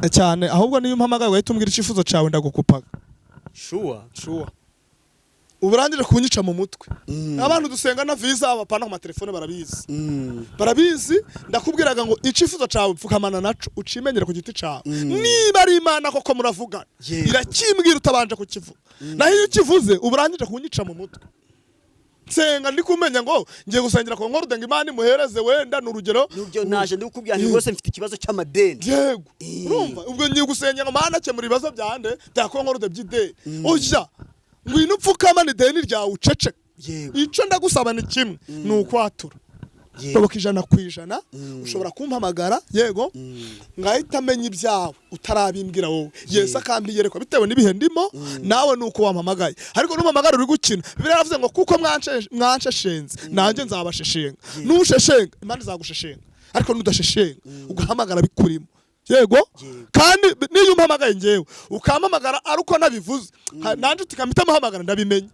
Cyane ahubwo niyo umpamagaye ugahita umbwira icyifuzo cyawe, ndagukupaga. Sure? Sure, ubu urangije kunyica mu mutwe. Abantu dusenga na visa bapana ku matelefone barabizi. Barabizi. Ndakubwiraga ngo icyifuzo cyawe pfukamana naco, ucimenyere ku giti cyawe. Niba ari Imana koko muravugana, irakimbwira utabanje kukivuga. Naho iyo ukivuze, ubu urangije kunyica mu mutwe. Nsenga ndi kumenya ngo ngiye gusengera ku Concorde ngo Imana imuhereze, wenda ni urugero. Nubyo naje ndi kukubwira nti rwose mfite ikibazo cy'amadeni. Yego. Urumva, ubwo ngiye gusengera ngo Mana akemura ibibazo byande bya Concorde by'ideni. Oya, ngwino upfukama ideni ryawe, uceceke. Icyo ndagusaba ni kimwe, ni ukwatura. Shoboka 100%. Ushobora kumpamagara, yego, ngahita amenya ibyawe utarabimbwira wowe. Yesu akambiyerekwa bitewe n'ibihe ndimo. Nawe nuko wampamagaye, ariko numpamagara uri gukina. Bibiliya yaravuze ngo kuko mwansheshenze, nanjye nzabasheshenga. Nusheshenga, Imana izagusheshenga, ariko nudasheshenga ugahamagara bikurimo, yego. Kandi niyo umpamagaye ngewe ukampamagara ari uko nabivuze, nanjye utikamita muhamagara, ndabimenya.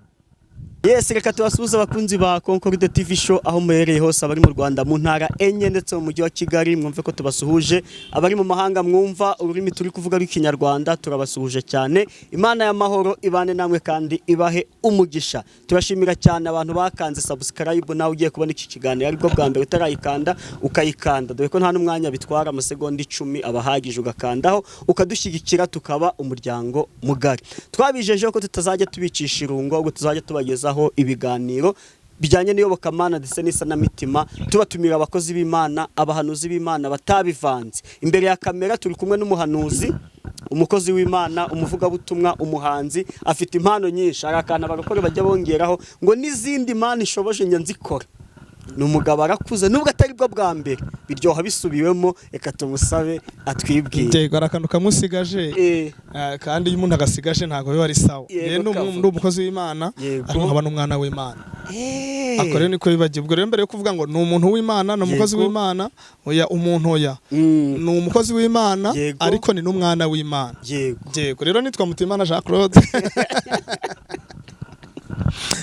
Yes, reka tubasuhuze abakunzi ba Concorde TV Show aho muherereye hose, abari mu Rwanda mu ntara enye ndetse mu mujyi wa Kigali, mwumve ko tubasuhuje. Abari mu mahanga mwumva ururimi turi kuvuga rw'Ikinyarwanda, turabasuhuje cyane. Imana y'amahoro ibane namwe kandi ibahe umugisha. Turashimira cyane abantu bakanze subscribe. Nawe ugiye kubona iki kiganiro aribwo bwa mbere utarayikanda, ukayikanda, dore ko nta n'umwanya bitwara, amasegonda 10 aba ahagije, ugakandaho ukadushyigikira tukaba umuryango mugari. Twabijeje ko tutazajya tubicisha irungu, ahubwo tuzajya tubagezaho ibiganiro bijyanye n'iyobokamana ndetse n'isanamitima, tubatumira abakozi b'Imana, abahanuzi b'Imana batabivanze. Imbere ya kamera turi kumwe n'umuhanuzi, umukozi w'Imana, umuvugabutumwa, umuhanzi, afite impano nyinshi. Hari akantu abarokore bajya bongeraho ngo n'izindi Mana ishoboje njya nzikora. Ni umugabo, arakuze, nubwo atari bwo bwa mbere biryoha bisubiwemo. Reka tumusabe atwibwire. Yego, hari akantu kamusigaje. Kandi iyo umuntu agasigaje ntabwo biba ari sawa. Yego, Rero kavuga. ndi umukozi w'Imana, ariko nkaba n'umwana w'Imana. Ako rero niko bibagiwe. Ubwo rero mbere yo kuvuga ngo ni umuntu w'Imana, ni umukozi w'Imana, oya, umuntu, oya, ni umukozi w'Imana, ariko ni n'umwana w'Imana. Yego, rero nitwa Mutimana Jean Claude,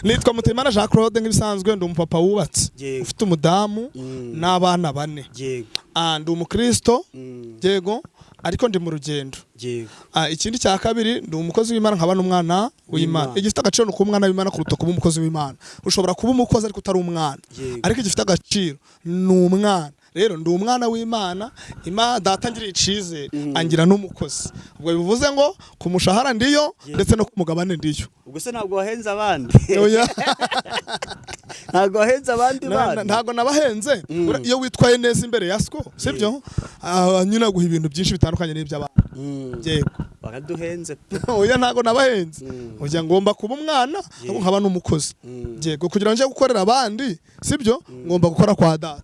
nitwa Mutimana Jean Claude nk'ibisanzwe. Ndi umupapa wubatse, ufite umudamu n'abana bane. Ndi umukristo, yego, ariko ndi mu rugendo. Ikindi cya kabiri, ndi umukozi w'Imana nkaba n'umwana w'Imana. W'Imana. Igifite agaciro ni ukuba umwana w'Imana kuruta kuba umukozi w'Imana. Ushobora kuba umukozi ariko utari umwana, ariko igifite agaciro ni umwana. Rero ndi umwana w'Imana. Imana Data ngiriye icizere, angira n'umukozi. Ubwo bivuze ngo ku mushahara ndiyo, ndetse no ku mugabane ndiyo. Ubwo se ntabwo wahenze abandi? Oya. Ntabwo wahenze abandi bana? Ntabwo nabahenze. Iyo witwaye neza imbere ya siko sibyo, nyine aguha ibintu byinshi bitandukanye n'iby'abandi. Yego. Baraduhenze pe. Oya, ntabwo nabahenze. Oya, ngomba kuba umwana ariko nkaba n'umukozi. Yego, kugira ngo njye gukorera abandi, sibyo, ngomba gukora kwa Data.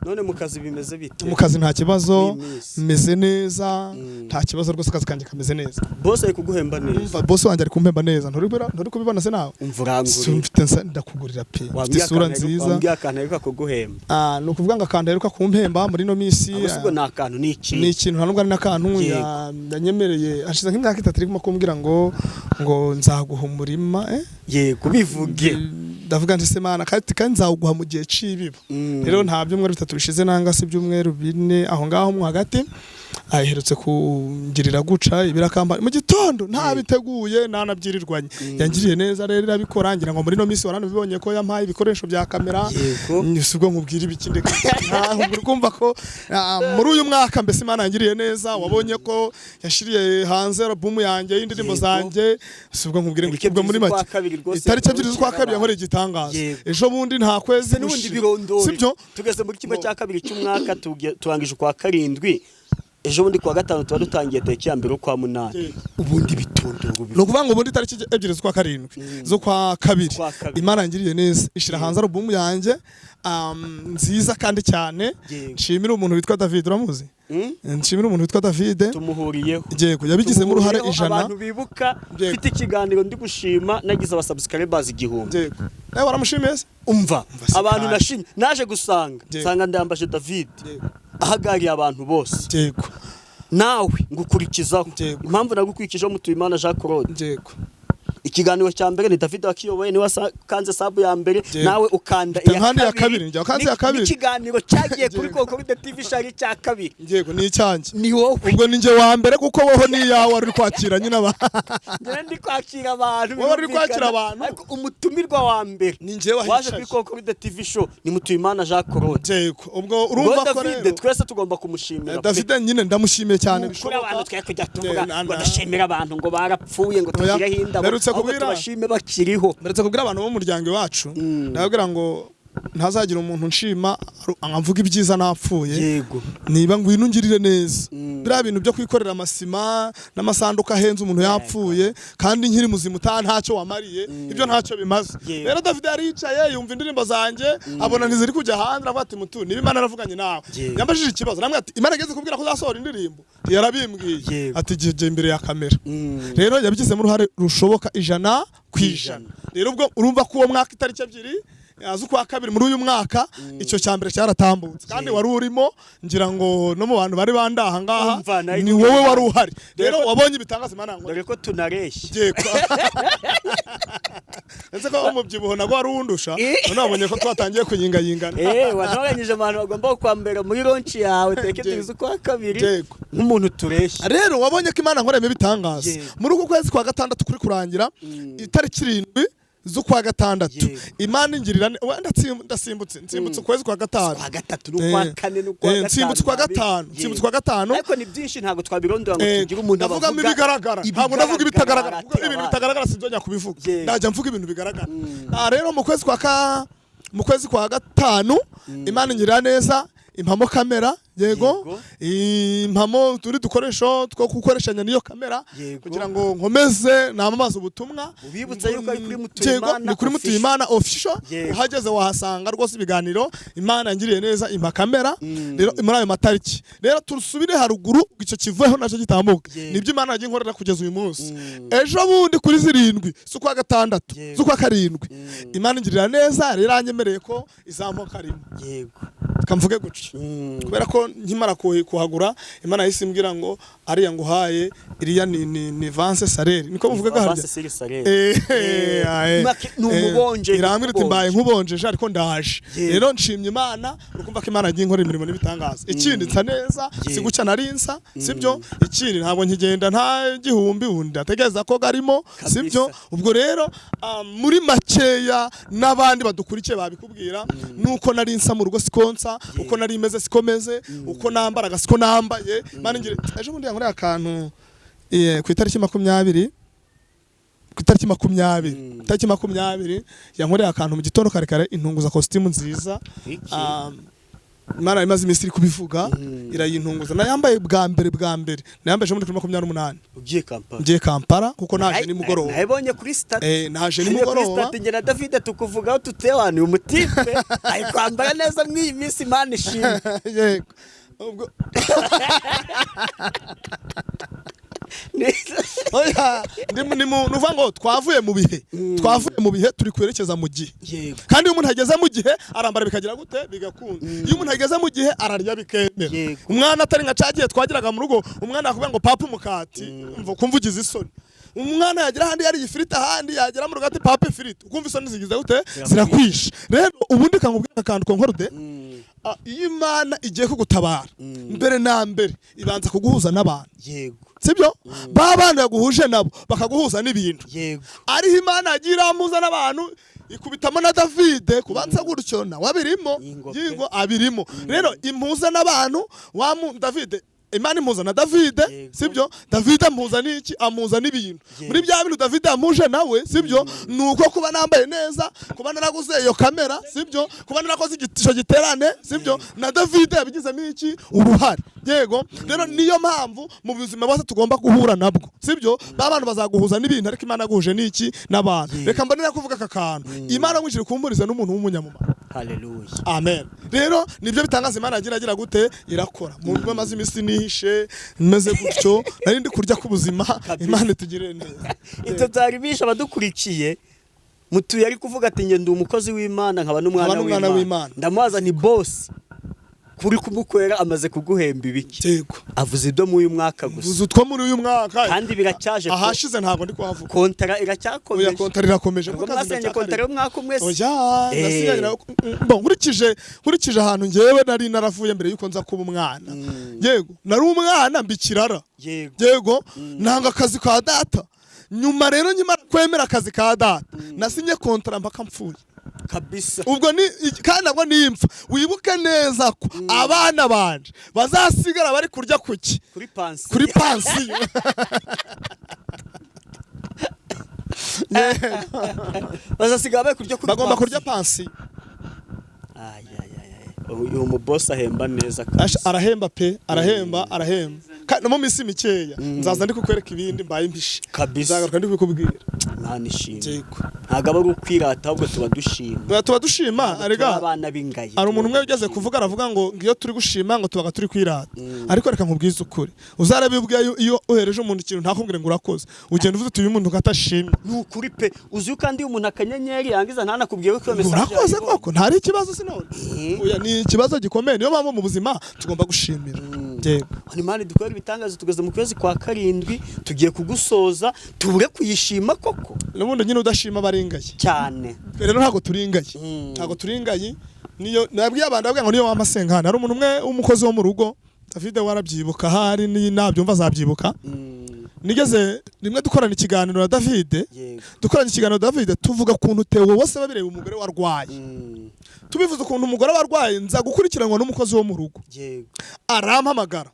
None mu kazi bimeze bite? Mu kazi nta kibazo. Ni iminsi. Meze neza, nta kibazo rwose, akazi kanjye kameze neza. Boss ari kuguhemba neza? Umva, boss wanjye ari kumpemba neza. Nturi kubibona se nawe? Umva, Si urangurira. Mfite ndakugurira pe, mfite isura nziza. Wambwiye akantu aheruka kuguhemba. Ni ukuvuga ngo akantu aheruka kumpemba muri ino minsi, Ahubwo si ubwo ni akantu, ni ikintu? Ni ikintu, nta nubwo ari n'akantu. Yanyemereye hashize nk'imyaka 3 arimo kumbwira ngo nzaguha umurima, eh? Yego, bivuge. Ndavuga nti se Mana, kandi nzawuguha mu gihe c'ibiba. Rero nta byumweru 3 bishize nanga se ibyumweru 4 aho ngaho mo hagati, aherutse kungirira guca ibirakamba mu gitondo ntabiteguye, ntanabyirirwanye. Yangiriye neza rero irabikora. Ngira ngo muri no minsi waranabibonye ko yampaye ibikoresho bya kamera. Si ubwo nkubwira ibiki, ndeka ntabwo uri kumva ko muri uyu mwaka mbese Imana yangiriye neza. Wabonye ko yashiriye hanze album yanjye y'indirimbo zanjye. Si ubwo nkubwire ngo Tariki ubwo muri 2 z'ukwa make kabiri rwose itariki 2 z'ukwa kabiri yakoreye yankoreye igitangaza. Ejo bundi nta kwezi n'ubundi gushira. Birondore. Sibyo? Tugeze muri kimwe cya kabiri cy'umwaka, turangije ukwa karindwi. Ejo bundi kuwa gatanu tuba dutangiye tariki ya mbere ukwa munani. Ubundi bitondoro. Ni ukuvuga ngo ubundi tariki 2 z'ukwa karindwi, z'ukwa kabiri, Z'ukwa kabiri. Imana yangiriye neza ishyira hanze album yanjye nziza kandi cyane. Nshimira umuntu witwa David, uramuzi? Nshimira umuntu witwa David. Tumuhuriyeho. Yego, yabigizemo uruhare Tumuhuriyeho, 100. Abantu bibuka mfite ikiganiro ndi gushima nagize abasubscribers 1000. Yego, nawe waramushimiye se? Umva, Umva se abantu kandi. nashimye, naje gusanga nsanga Ndayambaje David ahagariye abantu bose. Nawe ngukurikizaho. Impamvu nagukurikijeho, Mutuyimana Jean Claude, Ikiganiro cya mbere ni David wakiyoboye, niwe wakanze sub ya mbere, Yego. nawe ukanda Mfite nkandi ya kabiri, njye wakanze iya kabiri. N'ikiganiro cyagiye kuri Yego. Concorde TV shari cya kabiri Yego, ni icyanjye. Ni wowe. Ubwo ni njye wa mbere, kuko wowe ni iyawe wari uri kwakira nyine aba Njyewe ndi kwakira abantu. Wowe wari uri Birumvikana. kwakira abantu. Ariko umutumirwa wa mbere Ni njyewe waje wahicaye. kuri Concorde TV show ni Mutuyimana Jean Claude. Yego, ubwo Ubwo urumva ko David, rero twese tugomba kumushimira pe. David nyine ndamushimiye cyane. Kuri abantu twe kujya tuvuga Eh, ngo dushimire abantu ngo barapfuye, ngo Oya, tugireho indabo, mperutse ahubwo tubashime bakiriho. Mperutse kubwira abantu bo mu muryango iwacu, ndababwira ngo ntazagira umuntu nshima nkavuga ibyiza napfuye. Niba ngwino ungirire neza, biriya bintu byo kwikorera amasima n'amasanduku ahenze umuntu yapfuye kandi nkiri muzima utaha ntacyo wamariye, ibyo ntacyo bimaze. Rero David yari yicaye yumva indirimbo zanjye, abona ntiziri kujya hanze, aravuga ati: "Mutu, niba Imana yaravuganye nawe." Yambajije ikibazo namwe ati: "Imana igeze kubwira ko uzasohora indirimbo?" Yarabimbwiye. Ati: "Jya imbere ya kamera." Rero yabigizemo uruhare rushoboka 100%. Rero ubwo urumva ko uwo mwaka, itariki 2 z'ukwa kabiri muri uyu mwaka, icyo cya mbere cyaratambutse, kandi wari urimo, ngira ngo no mu bantu bari bandaha ngaha Umva, nari ni kumwe wowe nawe. wari uhari. Rero wabonye ibitangaza Imana yankoreye. Dore ko tunareshya. Yego. Ndetse ko umubyibuho nabwo wari uwundusha, none wabonye ko twatangiye kuyingayingana. Watoranyije abantu bagomba kwambara muri launch yawe tariki 2 z'ukwa kabiri nk'umuntu tureshya. Rero wabonye ko Imana nkoreyemo ibitangaza. Muri uku kwezi kwa gatandatu kuri kurangira, itariki 7 z'ukwa gatandatu, Imana ingirira wenda ndasimbutse, nsimbutse ukwezi kwa gatanu. Kwa gatatu n'ukwa kane n'ukwa gatanu. Nsimbutse ukwa gatanu, nsimbutse ukwa gatanu. Ariko ni byinshi, ntabwo twabirondora ngo tugire umuntu Ndavugamo abavuga. ibigaragara, ntabwo ndavuga ibitagaragara, kuko baratera ibintu abandi. bitagaragara sinzongera kubivuga. Ndajya mvuga ibintu bigaragara. Rero mu kwezi kwa gatanu Imana ingirira neza, impamo kamera, yego, impamo utundi dukoresho two gukoreshanya n'iyo kamera kugira ngo nkomeze namamaze ubutumwa. Ubibutsa yuko ari kuri Yego, Mutuyimana ni kuri Official. Mutuyimana Official. Uhageze wahasanga rwose ibiganiro. Imana yangiriye neza impa kamera. Rero muri ayo matariki, rero tusubire haruguru, icyo kivuyeho nacyo gitambuka. Nibyo Imana yagiye inkorera kugeza uyu munsi. Ejo bundi kuri 7 z'ukwa gatandatu, z'ukwa karindwi, Imana ingirira neza rero iranyemereye ko izampa karimo. Kamvuge gutyo, kubera ko nkimara kuhagura, Imana yahise imbwira ngo ariya nguhaye iriya ni avance salaire, niko muvuga harya. Avance sur salaire. Ni umubonje, Irambwira iti: ni "Mbaye nkubonjeje, ariko ndaje." Rero nshimye Imana, urukumva ko Imana yagiye inkora imirimo n'ibitangaza. Ikindi, nsa neza, si guca nari nsa, sibyo? Ikindi, ntabwo nkigenda nta gihumbi, undi ndategereza ko garimo, sibyo? Ubwo rero muri makeya, n'abandi badukurikiye babikubwira, nuko nari nsa mu rugo siko nsa, uko nari meze siko meze, uko nambaraga siko nambaye. Imana ingire ejo bundi yankoreye akantu, ku itariki 20, ku itariki 20, itariki 20 yankoreye akantu mu gitondo kare kare, intunguza kositimu nziza. Iki? Imana imaze iminsi iri kubivuga, irayintunguza. Nayambaye bwa mbere, bwa mbere nayambaye ejo bundi kuri 28. Ugiye Kampala. Ngiye Kampala, kuko naje nimugoroba. Nayibonye kuri status. Naje Nayibonye kuri nimugoroba. status, njye na David tukuvugaho tutewana, uyu mutipe ari kwambara neza mw'iyi minsi, Imana ishimwe. Yego, ubwo oya, ndi mu nuvuga ngo twavuye mu bihe, twavuye mu bihe, turi kwerekeza mu gihe. Kandi iyo umuntu ageze mu gihe arambara bikagira gute? Bigakunda. Iyo umuntu ageze mu gihe ararya bikemera. Umwana atari nka cyagiye twagiraga mu rugo, umwana yakubwira ngo: "Papa, umukati," umva kumva ugize isoni. Umwana yagera ahandi yariye ifiriti, ahandi yagera mu rugo ati: "Papa, ifiriti," ukumva isoni zigize gute? Zirakwishe. Rero ubundi kankubwira akantu Concorde. Iyo Imana igiye kugutabara, mbere na mbere ibanza kuguhuza n'abantu. Sibyo? Ba bana yaguhuje nabo bakaguhuza n'ibintu. Ariho Imana yagiye iramuza n'abantu, ikubitamo na Davide kubanza gutyo, nawe abirimo. Yingo pe. Yingo abirimo. Rero impuza n'abantu wa Davide, Imana impuza na Davide. Sibyo? Davide amuhuza n'iki? Amuhuza n'ibintu. Muri bya bintu Davide yamuje nawe, sibyo, ni uko kuba nambaye neza, kuba naraguze iyo kamera, sibyo, kuba narakoze igitisho giterane, sibyo, na Davide yabigizemo iki? Uruhare. Yego. Rero niyo mpamvu mu buzima bwose tugomba guhura nabwo, sibyo? Ba bantu bazaguhuza n'ibintu, ariko Imana yaguhuje n'iki? N'abantu. Reka mbonera kuvuga aka kantu: Imana mwinjire kumpuriza n'umuntu w'umunyamumaro. Haleluya. Amen. Rero nibyo bitangaza Imana yagira agira gute? Irakora. Mu rugo maze iminsi nihishe meze gutyo, nari ndi kurya k'ubuzima. Imana itugirire neza. Ibyo byari bishe abadukurikiye. Mutuye ari kuvuga ati: "Njye ndi umukozi w'Imana, nkaba n'umwana Nkaba n'umwana w'Imana." w'Imana. Ndamubaza ni boss. Kuri kumukorera amaze kuguhemba ibiki? Yego. Avuze ibyo muri uyu mwaka gusa. Uzi utwo muri uyu mwaka. Kandi biracyaje. Ahashize ntabwo ndi kuhavuga. Kontara Oya, iracyakomeje. Kontara irakomeje. Ubwo Kuko akazi mwasenye kontara ndacyakariye. y'umwaka umwe se? Oya, nasinyanye nawe. Bon, nkurikije ahantu ngewe nari naravuye mbere yuko nza kuba umwana. Yego, nari umwana mba ikirara. Yego, nanga akazi ka data. Nyuma rero, nyuma kwemera akazi ka data, nasinye kontara mpaka mpfuye. Ubwo ni kandi nabwo nimpfa, wibuke neza ko abana banje bazasigara bari kurya kuki? Kuri pansiyo. Kuri pansiyo. Bazasigara bari kurya kuri Bagomba pansiyo. kurya pansiyo. Ay, ay, ay, ay. Uyu mubosi ahemba neza Asha, kabisa. Arahemba pe, arahemba, arahemba. Kandi no mu minsi mikeya nzaza ndi kukwereka ibindi mbaye impishe. Nzagaruka ndi kubikubwira. Imana ishimwe. Yego. Ntabwo aba ari ukwirata, ahubwo tuba dushima. Oya, tuba dushima. Turi Arega abana b'ingayi. Hari umuntu umwe ugeze kuvuga, aravuga ngo iyo turi gushima ngo tubaga turi kwirata. Ariko reka nkubwize ukuri, uzarabibwiye, iyo uhereje umuntu ikintu ntakubwire ngo urakoze, ugenda uvuze uti: "Uyu muntu katashimye." Ni ukuri pe. Uzi yuko kandi iyo umuntu akanyenyeri yangiza ntanakubwiye ko iyo message Urakoze. yayibonye. Koko ntari ikibazo sinone? Oya, ni ikibazo gikomeye. Niyo mpamvu mu buzima tugomba gushimira. Yego. Ni Imana idukorera ibitangaza, tugeze mu kwezi kwa karindwi, tugiye kugusoza, tubure kuyishima koko? N'ubundi nyine udashima baringaye. Cyane. Twe rero ntabwo turingaye. Ntabwo turingaye. Niyo nabwiye abantu, ndababwira ngo niyo wampa senkani. Hari umuntu umwe w'umukozi wo mu rugo, David warabyibuka, ahari ni nabyumva azabyibuka. Nigeze rimwe dukorana ikiganiro na David. Dukoranye ikiganiro na David, tuvuga ukuntu Theo bose babireba umugore warwaye. Tubivuze ukuntu umugore warwaye, nza gukurikiranwa n'umukozi wo mu rugo. Arampamagara.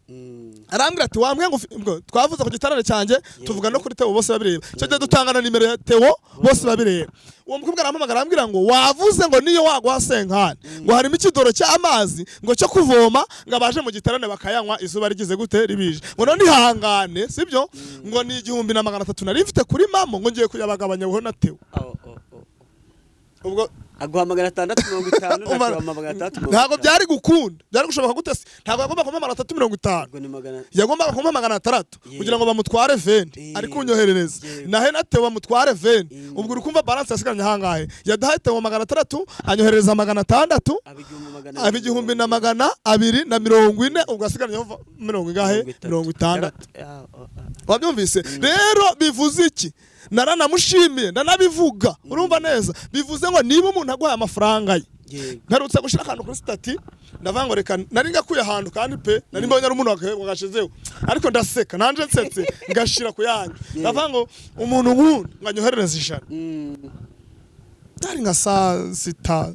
Arambwira ati: "Wambwiye ngo ubwo twavuze ku gitarane cyanjye, tuvuga no kuri Theo bose babireba." Icyo gihe dutanga na nimero ya Theo bose babireba. Uwo mukobwa arampamagara, arambwira ngo: "Wavuze ngo niyo waguha senkani, ngo harimo ikidoro cy'amazi ngo cyo kuvoma, ngo abaje mu gitarane bakayanywa izuba rigize gute, ribije, ngo none ihangane sibyo, ngo ni 1300 nari mfite kuri mamo, ngo ngiye kuyabagabanya wowe na Theo." Oh, oh, oh. Ubwo Aguha 650, nakuha 650. Ntabwo byari gukunda. Byari gushoboka gute se? Ntabwo yagomba kumpa 350. Ubwo ni magana Yagombaga kumpa 600 kugira ngo bamutware 20 ari kunyoherereza, nahe na Theo bamutware 20. Ubwo uri kumva balance yasigaranye ahangahe? Yaduhaye Theo 600, anyoherereza 600. Aba 1200. Aba 1240. Ubwo asigaranyeho mirongo ingahe? 60. Wabyumvise rero? Bivuze iki? Naranamushimiye, ndanabivuga. Urumva neza, bivuze ngo niba umuntu aguhaye amafaranga ye, mperutse gushyira akantu kuri status, ndavuga ngo reka nari ngakuye ahantu, kandi pe nari mbonye ari umuntu wagashizeho, ariko ndaseka nanje nsetse ngashira ku yanjye. Ndavuga ngo umuntu nkunda ngo anyoherereze 100. Byari nka saa sita,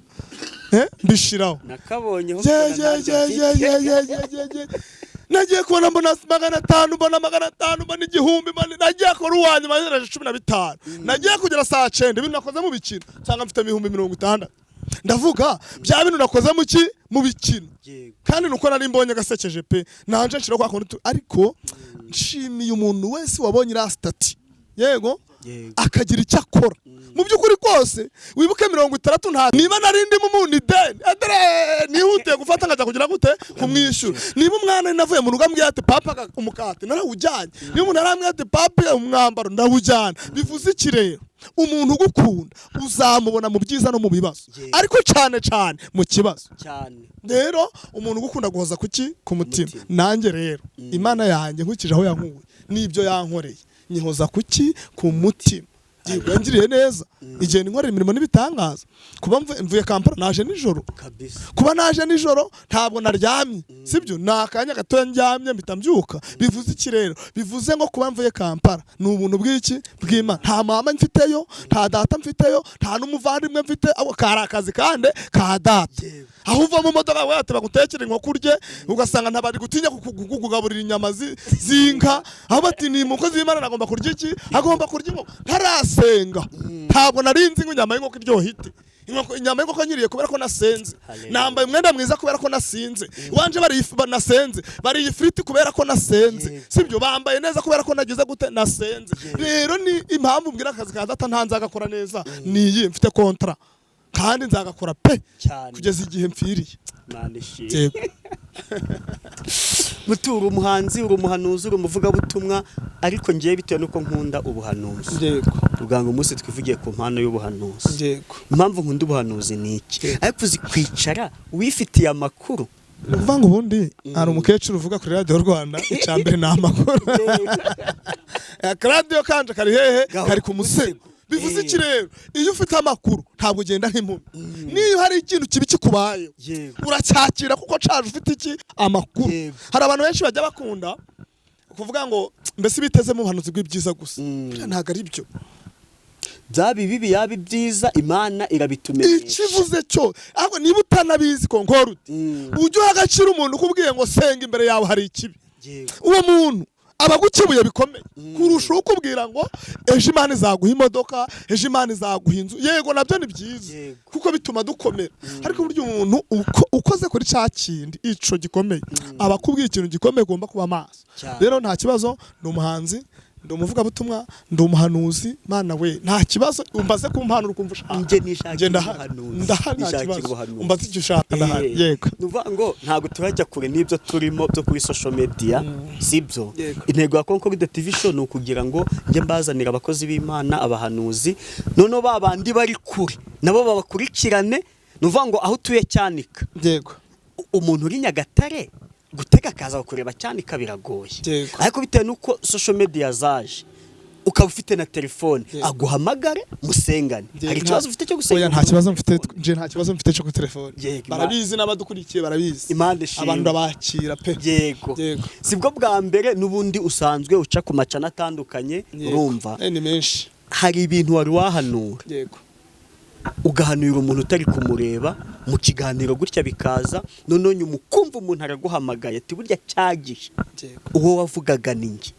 mbishiraho. Nakabonyeho. Ye ye ye ye ye ye ye ye ye! Nagiye kubona mbona 500, mbona 500, mbona 1000, mbona nagiye kora uwanjye yohereje 15. Nagiye kugera saa cyenda, ibintu nakoze mu bikino, nsanga mfite 60000. Ndavuga bya bintu nakoze mu ki, mu bikino. Kandi nuko nari mbonye gasekeje pe, nanje nshira kwa kuntu ariko nshimiye umuntu wese wabonye iriya status, yego, akagira icyo akora. Mu by'ukuri kose, wibuke 60, nta niba nari ndimo umuntu ideni adere nihutiye gufata nkajya kugira gute, kumwishyura. Niba umwana navuye mu rugo ambwiye ati: "Papa, umukate," narawujyanye. Niba umuntu arambwiye ati: "Papa, umwambaro," ndawujyana. Bivuze iki rero? Umuntu ugukunda uzamubona mu byiza no mu bibazo, ariko cyane cyane mu kibazo. Rero umuntu ugukunda guhoza kuki? Ku mutima. Mutima. Nanjye rero Imana yanjye, nkurikije aho yankuye n'ibyo yankoreye, nyihoza kuki? Ku mutima. Yego, yangiriye neza igihe ninkorera imirimo n'ibitangaza. Kuba mvuye Kampala, naje nijoro. Kuba naje nijoro, ntabwo naryamye, sibyo? Ni akanya gatoya ndyamye mpita mbyuka. Bivuze iki rero? Bivuze ngo kuba mvuye Kampala ni ubuntu bw'iki? Bw'Imana. Nta mama mfiteyo, nta data mfiteyo, nta n'umuvandimwe mfite. Abo kari akazi kandi ka data. Aho uva mu modoka we ati bagutekere inkoko urye, ugasanga ntabari gutinya kukugaburira inyama z'inka, aho bati ni umukozi w'Imana agomba kurya iki? Agomba kurya inkoko. Ntarasenga ntabwo nari nzi ngo inyama y'inkoko iryoha ite. Inkoko, inyama y'inkoko nyiriye kubera ko nasenze. Hallelujah. Nambaye umwenda mwiza kubera ko nasinze. Iwanje bariye nasenze, bariye ifiriti kubera ko nasenze. Sibyo? Bambaye neza kubera ko nagize gute? Nasenze. Rero ni impamvu mbwira akazi ka data nta nzagakora neza ni iyi: mfite kontra kandi nzagakora pe, kugeza igihe mpfiriye. Imana ishimwe. Yego. Mutura umuhanzi, uri umuhanuzi, uri umuvugabutumwa, ariko ngewe bitewe n'uko nkunda ubuhanuzi, ubwa umunsi twivugiye ku mpano y'ubuhanuzi. Impamvu nkunda ubuhanuzi ni iki? Ariko uzi kwicara wifitiye amakuru. Ni ukuvuga ngo ubundi hari umukecuru uvuga kuri Radiyo Rwanda, icya mbere ni amakuru. Akaradiyo kanje kari hehe? Kari ku musego. Bivuze iki rero? Iyo ufite amakuru ntabwo ugenda nk'impumyi. Niyo hari ikintu kibi kikubayeho, uracyakira kuko caje ufite iki? Amakuru. Hari abantu benshi bajya bakunda kuvuga ngo mbese bitezemo ubuhanuzi bw'ibyiza gusa. Buriya ntabwo ari byo. Byaba ibibi, yaba ibyiza, Imana irabitumenyesha. Ikivuze cyo ahubwo, niba utanabizi, Concorde, ujye uha agaciro umuntu ukubwiye ngo senga, imbere yawe hari ikibi. Uwo muntu aba agukebuye bikomeye kurusha ukubwira ngo ejo Imana izaguha imodoka, ejo Imana izaguha inzu. Yego, nabyo ni byiza, kuko bituma dukomera, ariko burya umuntu ukoze kuri cya kindi ico gikomeye aba akubwiye ikintu gikomeye ugomba kuba maso. Rero nta kibazo, ndi umuhanzi, ndi umuvugabutumwa, ndi umuhanuzi. Mana we, nta kibazo, umbaze ku mpano ukumva ushaka. Njye nishakira Njye ndahari. ubuhanuzi. Ndahari, nta Nishakira kibazo. ubuhanuzi. Umbaze icyo ushaka, ndahari. Yego. Ni ukuvuga ngo ntabwo turajya kure n'ibyo turimo byo kuri social media, sibyo? Yego. Intego ya Concorde TV Show ni ukugira ngo njye mbazanira abakozi b'Imana, abahanuzi, noneho ba bandi bari kure nabo babakurikirane. Ni ukuvuga ngo aho utuye Cyanika, umuntu uri Nyagatare gutega akaza kureba Cyanika biragoye. Ariko bitewe n'uko social media zaje, ukaba ufite na telefone, aguhamagare musengane. Hari ikibazo ufite cyo gusenga? Oya, nta kibazo mfite. Nje nta kibazo mfite cyo kuri telefone. Barabizi, n'abadukurikiye barabizi. Imana ishimwe. Abantu ndabakira pe. Yego. Sibwo bwa mbere, n'ubundi usanzwe uca ku macana atandukanye. Urumva, Ni menshi. hari ibintu wari wahanura, ugahanura umuntu utari kumureba mu kiganiro gutya, bikaza noneho nyuma ukumva umuntu araguhamagaye ati: "Burya cyagihe uwo wavugaga ni njye."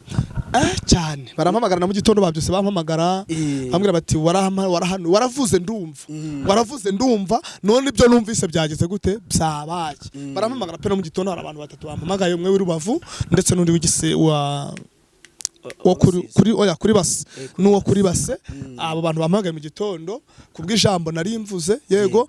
Cyane, barampamagara na mu gitondo, babyose bampamagara, bambwira bati: "Warahanu, waravuze ndumva, waravuze ndumva, none ibyo numvise byageze gute? Byabaye." Barampamagara pe. No mu gitondo hari abantu batatu bampamagaye, umwe w'i Rubavu ndetse n'undi w'igise wa wo kuri, kuri, oya, kuri Base, n'uwo kuri Base. Abo bantu bampamagaye mu gitondo kubw'ijambo nari mvuze. Yego,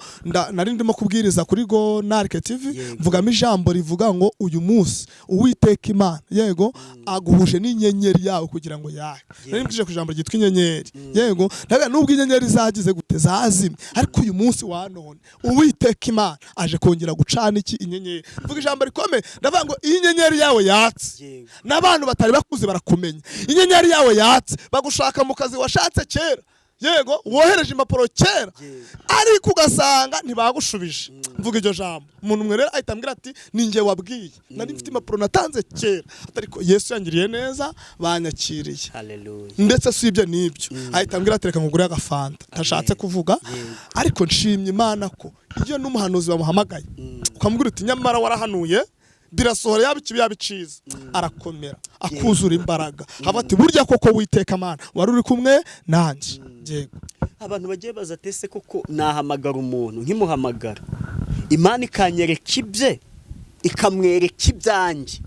nari ndimo kubwiriza kuri Go Narke TV, mvugamo ijambo rivuga ngo uyu munsi Uwiteka Imana, yego, aguhuje n'inyenyeri yawe kugira ngo yake. Nari mbwije ku ijambo ryitwa inyenyeri. Yego, ndavuga nubwo inyenyeri zagize gute, zazimye, ariko uyu munsi wa none Uwiteka Imana aje kongera gucana iki? Inyenyeri. Mvuga ijambo rikomeye, ndavuga ngo iyi nyenyeri yawe yatse, n'abantu batari bakuzi barakumenya. Inyenyeri yawe yatse, bagushaka mu kazi washatse kera, yego, wohereje impapuro kera, ariko ugasanga ntibagushubije. Mvuga iryo jambo, umuntu umwe rero ahita ambwira ati: "Ni njye wabwiye, nari mfite impapuro natanze kera, ariko Yesu yangiriye neza, banyakiriye." Haleluya. Ndetse si ibyo n'ibyo, ahita ambwira ati: "Reka nkugure agafanta." Ntashatse kuvuga, ariko nshimye Imana ko iyo n'umuhanuzi bamuhamagaye ukamubwira uti: "Nyamara warahanuye birasohora, yaba ikibi yaba iciza," arakomera, akuzura imbaraga, haba ati: "Burya koko witeka Mana wari uri kumwe nanjye." Yego. Abantu bagiye baza ati: "Ese koko nahamagara umuntu, nkimuhamagara Imana ikanyereka ibye, ikamwereka ibyanjye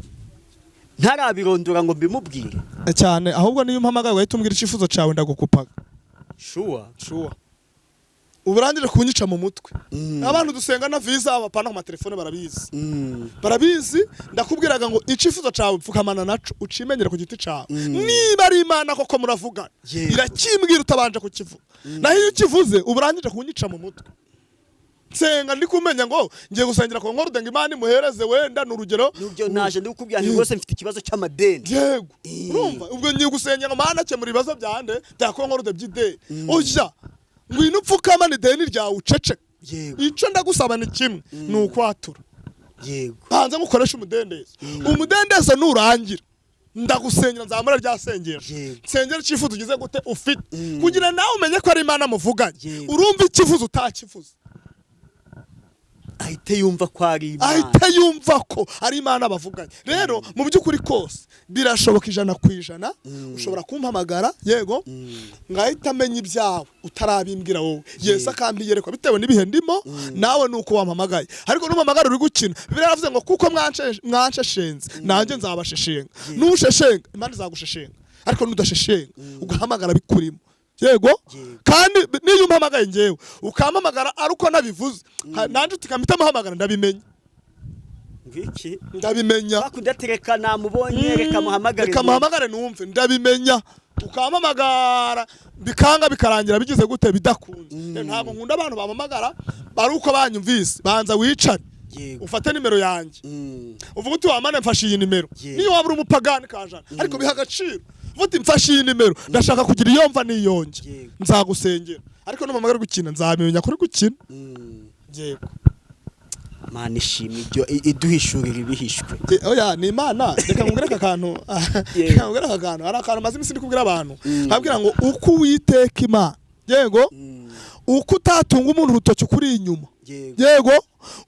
ntarabirondora ngo mbimubwire?" Cyane, ahubwo niyo umpamagaye ugahita umbwira icyifuzo cyawe, ndagukupaga. Sure? Sure, ubu urangije kunyica mu mutwe. Abantu dusenga na visa abapana ku matelefone barabizi, barabizi. Ndakubwiraga ngo icyifuzo cyawe pfukamana naco, ucimenyere ku giti cyawe. Niba ari Imana koko muravugana, irakimbwira utabanje kukivuga. Naho iyo ukivuze, uba urangije kunyica mu mutwe. Nsenga ndi kumenya ngo ngiye gusengera ku Concorde ngo Imana imuhereze, wenda ni urugero. Nubyo naje ndikubwira nti rwose mfite ikibazo cy'amadeni. Yego, urumva, ubwo ngiye gusengera ngo Mana akemura ibibazo byande, bya Concorde by'ideni. Oya, ngwino upfukama ideni ryawe, uceceke. Icyo ndagusaba ni kimwe, ni ukwatura. Banza ngukoreshe umudendezo. Umudendezo nurangira, ndagusengera, nzamura rya sengesho, nsengera icyifuzo ugize gute ufite, kugira nawe umenye ko ari Imana muvuganye. Urumva icyifuzo utakivuze, ahite yumva ko ari Imana. Ahita yumva ko ari Imana bavuganye. Rero mu by'ukuri kose birashoboka 100%. Ushobora kumpamagara, yego, ngahita amenya ibyawe utarabimbwira wowe, Yesu akambiyerekwa bitewe n'ibihe ndimo. Nawe ni uko wampamagaye, ariko numpamagara uri gukina, Bibiliya yaravuze ngo kuko mwansheshenze nanjye nzabasheshenga. Nusheshenga, Imana izagusheshenga, ariko nudasheshenga ugahamagara bikurimo, yego. Kandi niyo umpamagaye ngewe, ukampamagara ari uko nabivuze, nanjye ukamita muhamagara, ndabimenya. Ngiki? Ndabimenya. Bakunda ati: "Reka namubonye, reka muhamagare." Reka muhamagare numve. Ndabimenya. Ukampamagara bikanga, bikarangira bigize gute? Bidakunze. Rero ntabwo nkunda abantu bampamagara bari uko banyumvise. Banza wicare. Ufate nimero yanjye, uvuga uti: "Wamane, mfashe iyi nimero." Niyo waba uri umupagani kajana, ariko biha agaciro, uvuga uti: "Mfashe iyi nimero, ndashaka kugira iyo mva n'iyonge." Nzagusengera, ariko numpamagara gukina nzabimenya kuri gukina. Yego. Mana ishimwe ibyo iduhishurira ibihishwe. Oya, ni Imana. Reka nkubwire aka kantu. Reka nkubwire aka kantu. Hari akantu maze iminsi ndi kubwira abantu, nkabwira ngo uko Uwiteka Imana, yego, uko utatunga umuntu urutoki ukuri inyuma, yego,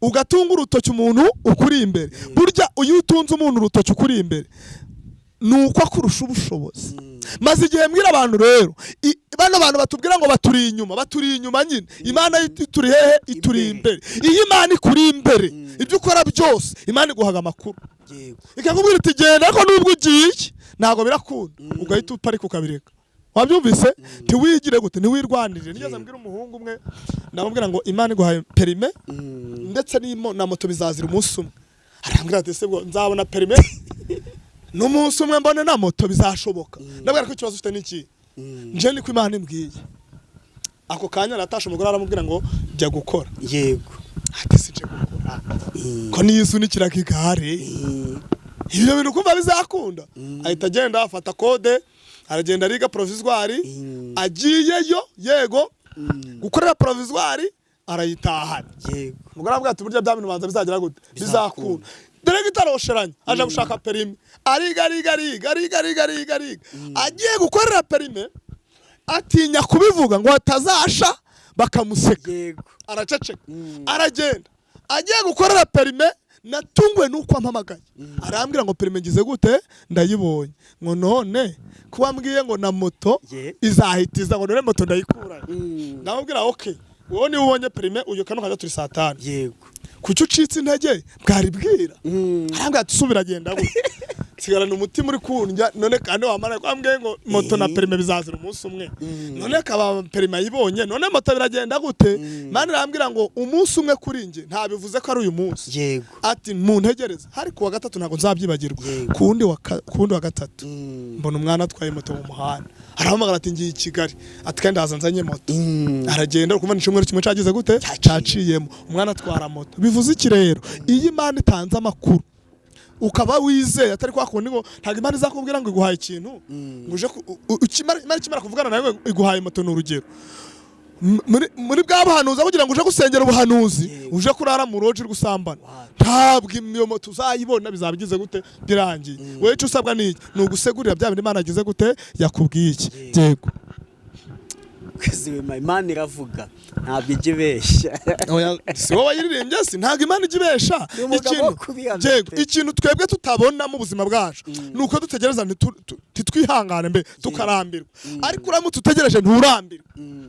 ugatunga urutoki umuntu ukuri imbere. Burya iyo utunze umuntu urutoki ukuri imbere, ni uko akurusha ubushobozi. Maze igihe mbwira abantu rero, bano bantu batubwira ngo baturi inyuma, baturi inyuma nyine. Imana ituri hehe? Ituri imbere. Iyo Imana ikuri imbere, ibyo ukora byose Imana iguhaga amakuru, ikakubwira iti: "Genda, ariko nubwo ugiye ntabwo birakunda," ugahita uparika ukabireka. Wabyumvise? Ntiwigire gute? Ntiwirwanirire. Nigeze mbwira umuhungu umwe, ndamubwira ngo Imana iguhaye permis ndetse na moto bizazira umunsi umwe. Arambwira ati: "Ese bwo nzabona permis n'umunsi umwe, mbone na moto, bizashoboka?" Ndabwira ko ikibazo ufite ni iki? Nje niko Imana imbwiye. Ako kanya aratasha, umugore aramubwira ngo: "Jya gukora." Ati: "Sinje gukora ko niyisunikiraga igare, ibyo bintu kumva bizakunda?" Ahita agenda afata code, aragenda ariga provisoire. Agiyeyo, yego, gukorera provisoire, arayitahana. Umugore aravuga ati: "Burya bya bintu banza bizagira gute? Bizakunda." Dore ko itarosheranye aje gushaka permis, ariga, ariga, ariga, ariga, ariga, ariga, ariga. Agiye gukorera permis, atinya kubivuga ngo atazasha bakamuseka. Araceceka, aragenda. Agiye gukorera permis, natunguwe nuko ampamagaye, arambwira ngo: "Permis ngize gute? Ndayibonye." Ngo: "None kuba mbwiye ngo na moto izahita iza, ngo none moto ndayikura?" Ndamubwira: "Okay, wowe niba ubonye permis, uyu kano kajya turi saa 5, kuki ucitse intege? Bwari bwira." Arambwira ati: "Subira, agenda gutya, nsigarana umutima uri kundya. None kandi wamara ko ambwiye ngo moto na permis bizazira umunsi umwe, none akaba permis ayibonye, none moto biragenda gute?" Imana irambwira ngo umunsi umwe kuri njye ntabivuze ko ari uyu munsi. Ati muntegereze. Hari kuwa gatatu, ntabwo nzabyibagirwa. Ku wundi wa gatatu, mbona umwana atwaye moto mu muhanda. Arahamagara ati: "Ngiye i Kigali," ati: "Kandi ndaza nzanye moto." Aragenda. Ukumva ni icyumweru kimwe cyagize gute? Caciyemo, umwana atwara moto. Bivuze iki rero? Iyo Imana itanze amakuru ukaba wizeye, atari kwa kundi ngo ntabwo Imana izakubwira ngo iguhaye ikintu ngo uje Imana ikimara kuvugana nawe iguhaye moto, ni urugero, muri bwa buhanuzi, aho kugira ngo uje gusengera ubuhanuzi, uje kurara mu roji uri gusambana, ntabwo iyo moto uzayibona. Bizaba bigize gute? Birangiye. Wowe icyo usabwa ni iki? Ni ugusegurira bya bindi Imana yagize gute? Yakubwiye iki. Yego. Kazima, Imana iravuga, ntabwo ijya ibeshya. Oya, si wowe wayiririmbye? Si ntabwo Imana ijya ibesha. Ni umugabo wo kubihamya Yego, pe. ikintu twebwe tutabona mu buzima bwacu ni uko dutegereza ntitwihangane mbe tukarambirwa. Ariko uramutse utegereje nturambirwe,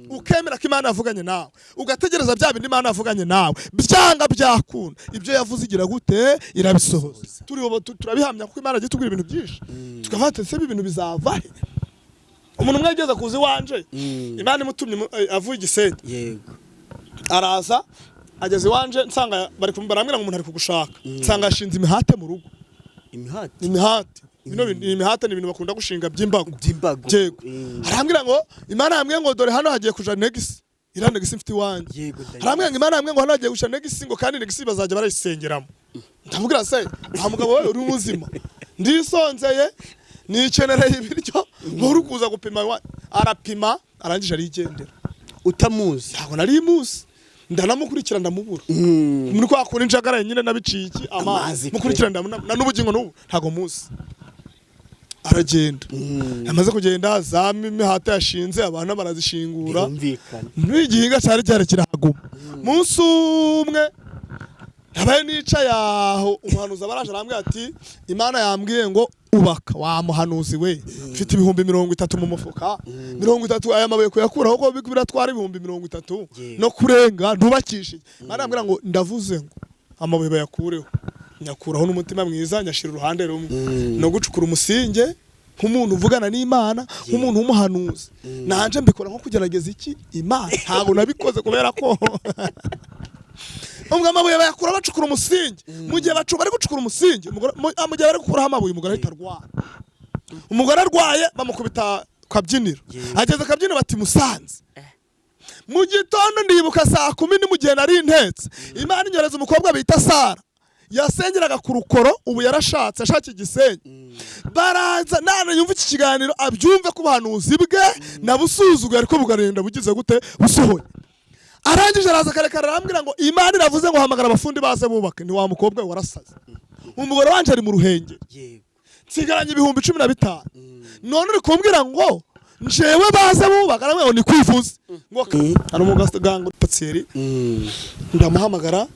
ukemera ko Imana yavuganye nawe, ugategereza bya bindi Imana yavuganye nawe, byanga byakunda ibyo yavuze igira gute? Irabisohoza. Turiho turabihamya kuko Imana yagiye itubwira ibintu byinshi, tukavuga ati: "Ese ibi bintu bizava he?" Umuntu umwe yageze kuza iwanje, Imana imutumye, avuye i Gisenyi. Araza, ageze iwanje, nsanga bari barambwira ngo umuntu ari kugushaka. Nsanga yashinze imihate mu rugo. Imihati? Imihate, bino bintu, imihate ni ibintu bakunda gushinga by'imbago. By'imbago. Yego. Arambwira ngo Imana yambwiye ngo dore hano hagiye kuja negisi, iriya negisi mfite iwanjye. Ndayizi. Arambwira ngo Imana yambwiye ngo hano hagiye kuja negisi, ngo kandi negisi bazajya barayisengeramo. Ndamubwira: "Se nta mugabo we uri muzima, ndisonzeye, nikenereye ibiryo, ngo uri kuza gupima Arapima, arangije arigendera. Utamuzi? Ntabwo nari muzi. Ndanamukurikira, ndamubura. Muri kwa kundi njagaraye nyine, nabiciye iki? Amazi Amazi. pe. Mukurikira, ndamubona na n'ubugingo n'ubu ntabwo muzi. Aragenda. Amaze kugenda, za mihate yashinze, abantu barazishingura. Birumvikana. N'igihinga cyari cyari kirahaguma. Munsi umwe nabaye nicaye aho, umuhanuzi abaraje, arambwira ati: "Imana yambwiye ngo ubaka." Wa muhanuzi we, mfite 30,000 mu mufuka, 30, aya mabuye kuyakuraho ko biratwara 30,000 no kurenga, ntubakishije. Imana yambwira ngo ndavuze ngo amabuye bayakureho. Nyakuraho n'umutima mwiza, nyashira uruhande rumwe, no gucukura umusinge nk'umuntu uvugana n'Imana, nk'umuntu w'umuhanuzi. Nanje mbikora nko kugerageza iki? Imana. Ntabwo nabikoze kubera ko ubwo amabuye bayakura, bacukura umusingi. Mu gihe bari gucukura umusingi, mu gihe bari gukuraho amabuye, umugore ahita arwara. Umugore arwaye, bamukubita kabyiniro. Ageze kabyiniro bati: "Musanze." Mu gitondo ndibuka saa 10 ni mu gihe nari ntetse, Imana inyoreza umukobwa bita Sara, yasengeraga ku Rukoro, ubu yarashatse, ashaka igisenyi. Baraza nane yumva iki kiganiro abyumve ko ubuhanuzi bwe nabusuzuguye, ariko bugarinda bugize gute busohoye. Arangije araza karekare arambwira ngo Imana iravuze ngo hamagara abafundi baze bubake. Ni wa mukobwa we warasaze, umugore wanje ari mu Ruhengeri, nsigaranye 15,000, none uri kumbwira ngo njewe baze bubaka? Aramubwira ngo ni kwivuze ngo hari umuganga patsiyeri. Ndamuhamagara,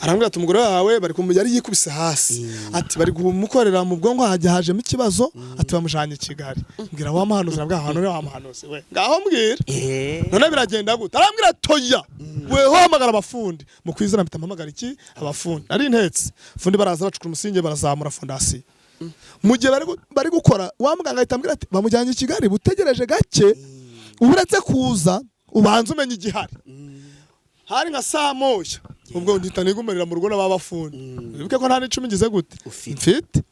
arambwira ati umugore wawe bari kumujya, yari yikubise hasi, ati bari kumukorera mu bwonko hajya hajemo ikibazo, ati bamujanye i Kigali. Mbwira wa muhanuzi, arambwira ahantu wa muhanuzi we, ngaho mbwira none biragenda gute? Arambwira toya weho hamagara abafundi mu kwizana. Mpita mpamagara iki abafundi, nari ntetse. Fundi baraza bacukura umusingi, barazamura fondasiyo. Mu gihe bari gukora, wa muganga ahita ambwira ati bamujyanye i Kigali, butegereje gake, uretse kuza ubanza umenye igihari. Hari nka saa 1, ubwo mpita nigumarira mu rugo n'abafundi. Wibuke ko nta n'icumi ngize gute mfite.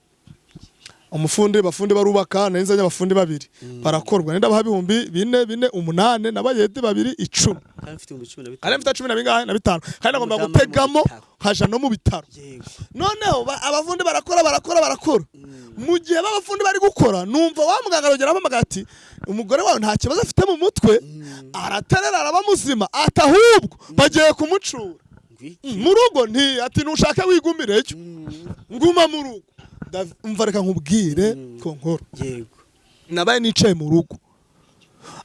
Umufundi, bafundi barubaka, nari nzanye abafundi babiri, barakorwa, nenda baha 4,000 4 8, n'abayede babiri 10. Kandi mfite 15,000. Kandi mfite cumi na bingahe na bitanu, kandi nagomba Umudamu ari mu gutegamo bitaro. nkaja no mu bitaro. Noneho abafundi barakora, barakora, barakora. Mu gihe b'abafundi bari gukora, numva wa muganga arongera ampamagara ati umugore wawe nta kibazo afite mu mutwe, araterera araba muzima, ati ahubwo bagiye kumucura mu rugo. Nti ati nushake wigumireyo, nguma mu rugo. Umva reka nkubwire ko nkora. Nabaye nicaye mu rugo,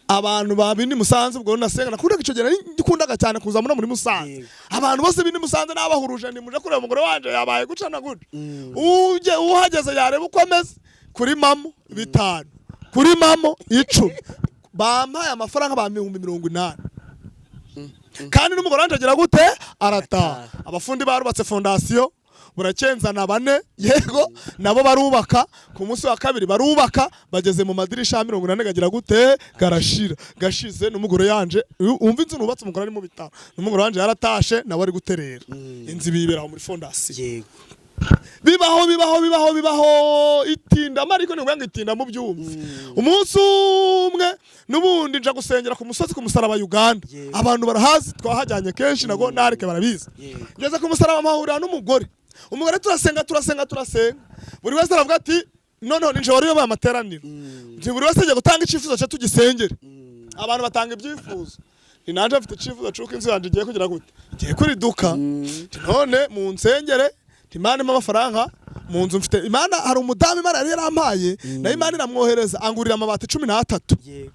abantu ba bindi Musanze, ubwo nasenga nakundaga icyo gihe, nari nkundaga cyane kuza muri Musanze. Abantu bose bindi Musanze nabahuruje, ndi muje kureba umugore wanje yabaye guca na guca. Ujye uhageze yareba uko ameze, kuri mamo 5, kuri mamo 10, bampaye amafaranga ba 80,000, kandi n'umugore wanje agira gute? Arataha. Abafundi barubatse fondasiyo, burakenzana bane, yego nabo barubaka. Ku munsi wa kabiri barubaka, bageze mu madirisha ya 80 gagira gute? Garashira. Gashize n'umugore yanje, umva inzu nubatse umugore ari mu bitaro, n'umugore wanje yaratashe, nawe ari guterera inzu, bibera aho muri fondasiyo. Bibaho, bibaho, bibaho, bibaho, itinda ariko ni ngo itinda mu byumve. Umunsi umwe n'ubundi nja gusengera ku musozi ku musaraba Uganda. Abantu barahazi, twahajyanye kenshi nago nareke barabizi. Ngeze ku musaraba mpahurira n'umugore. Umugore turasenga, turasenga, turasenga, buri wese aravuga ati noneho ninjye wari uyoboye amateraniro. Nti buri wese agiye gutanga icyifuzo cye tugisengere. Abantu batanga ibyifuzo, ni nanje mfite icyifuzo cy'uko inzu yanjye igiye kugira gute? Igiye kuriduka. Nti none mu nsengere, nti Imana impa amafaranga mu nzu mfite. Imana, hari umudamu Imana yari yarampaye, nayo Imana iramwohereza angurira amabati 13.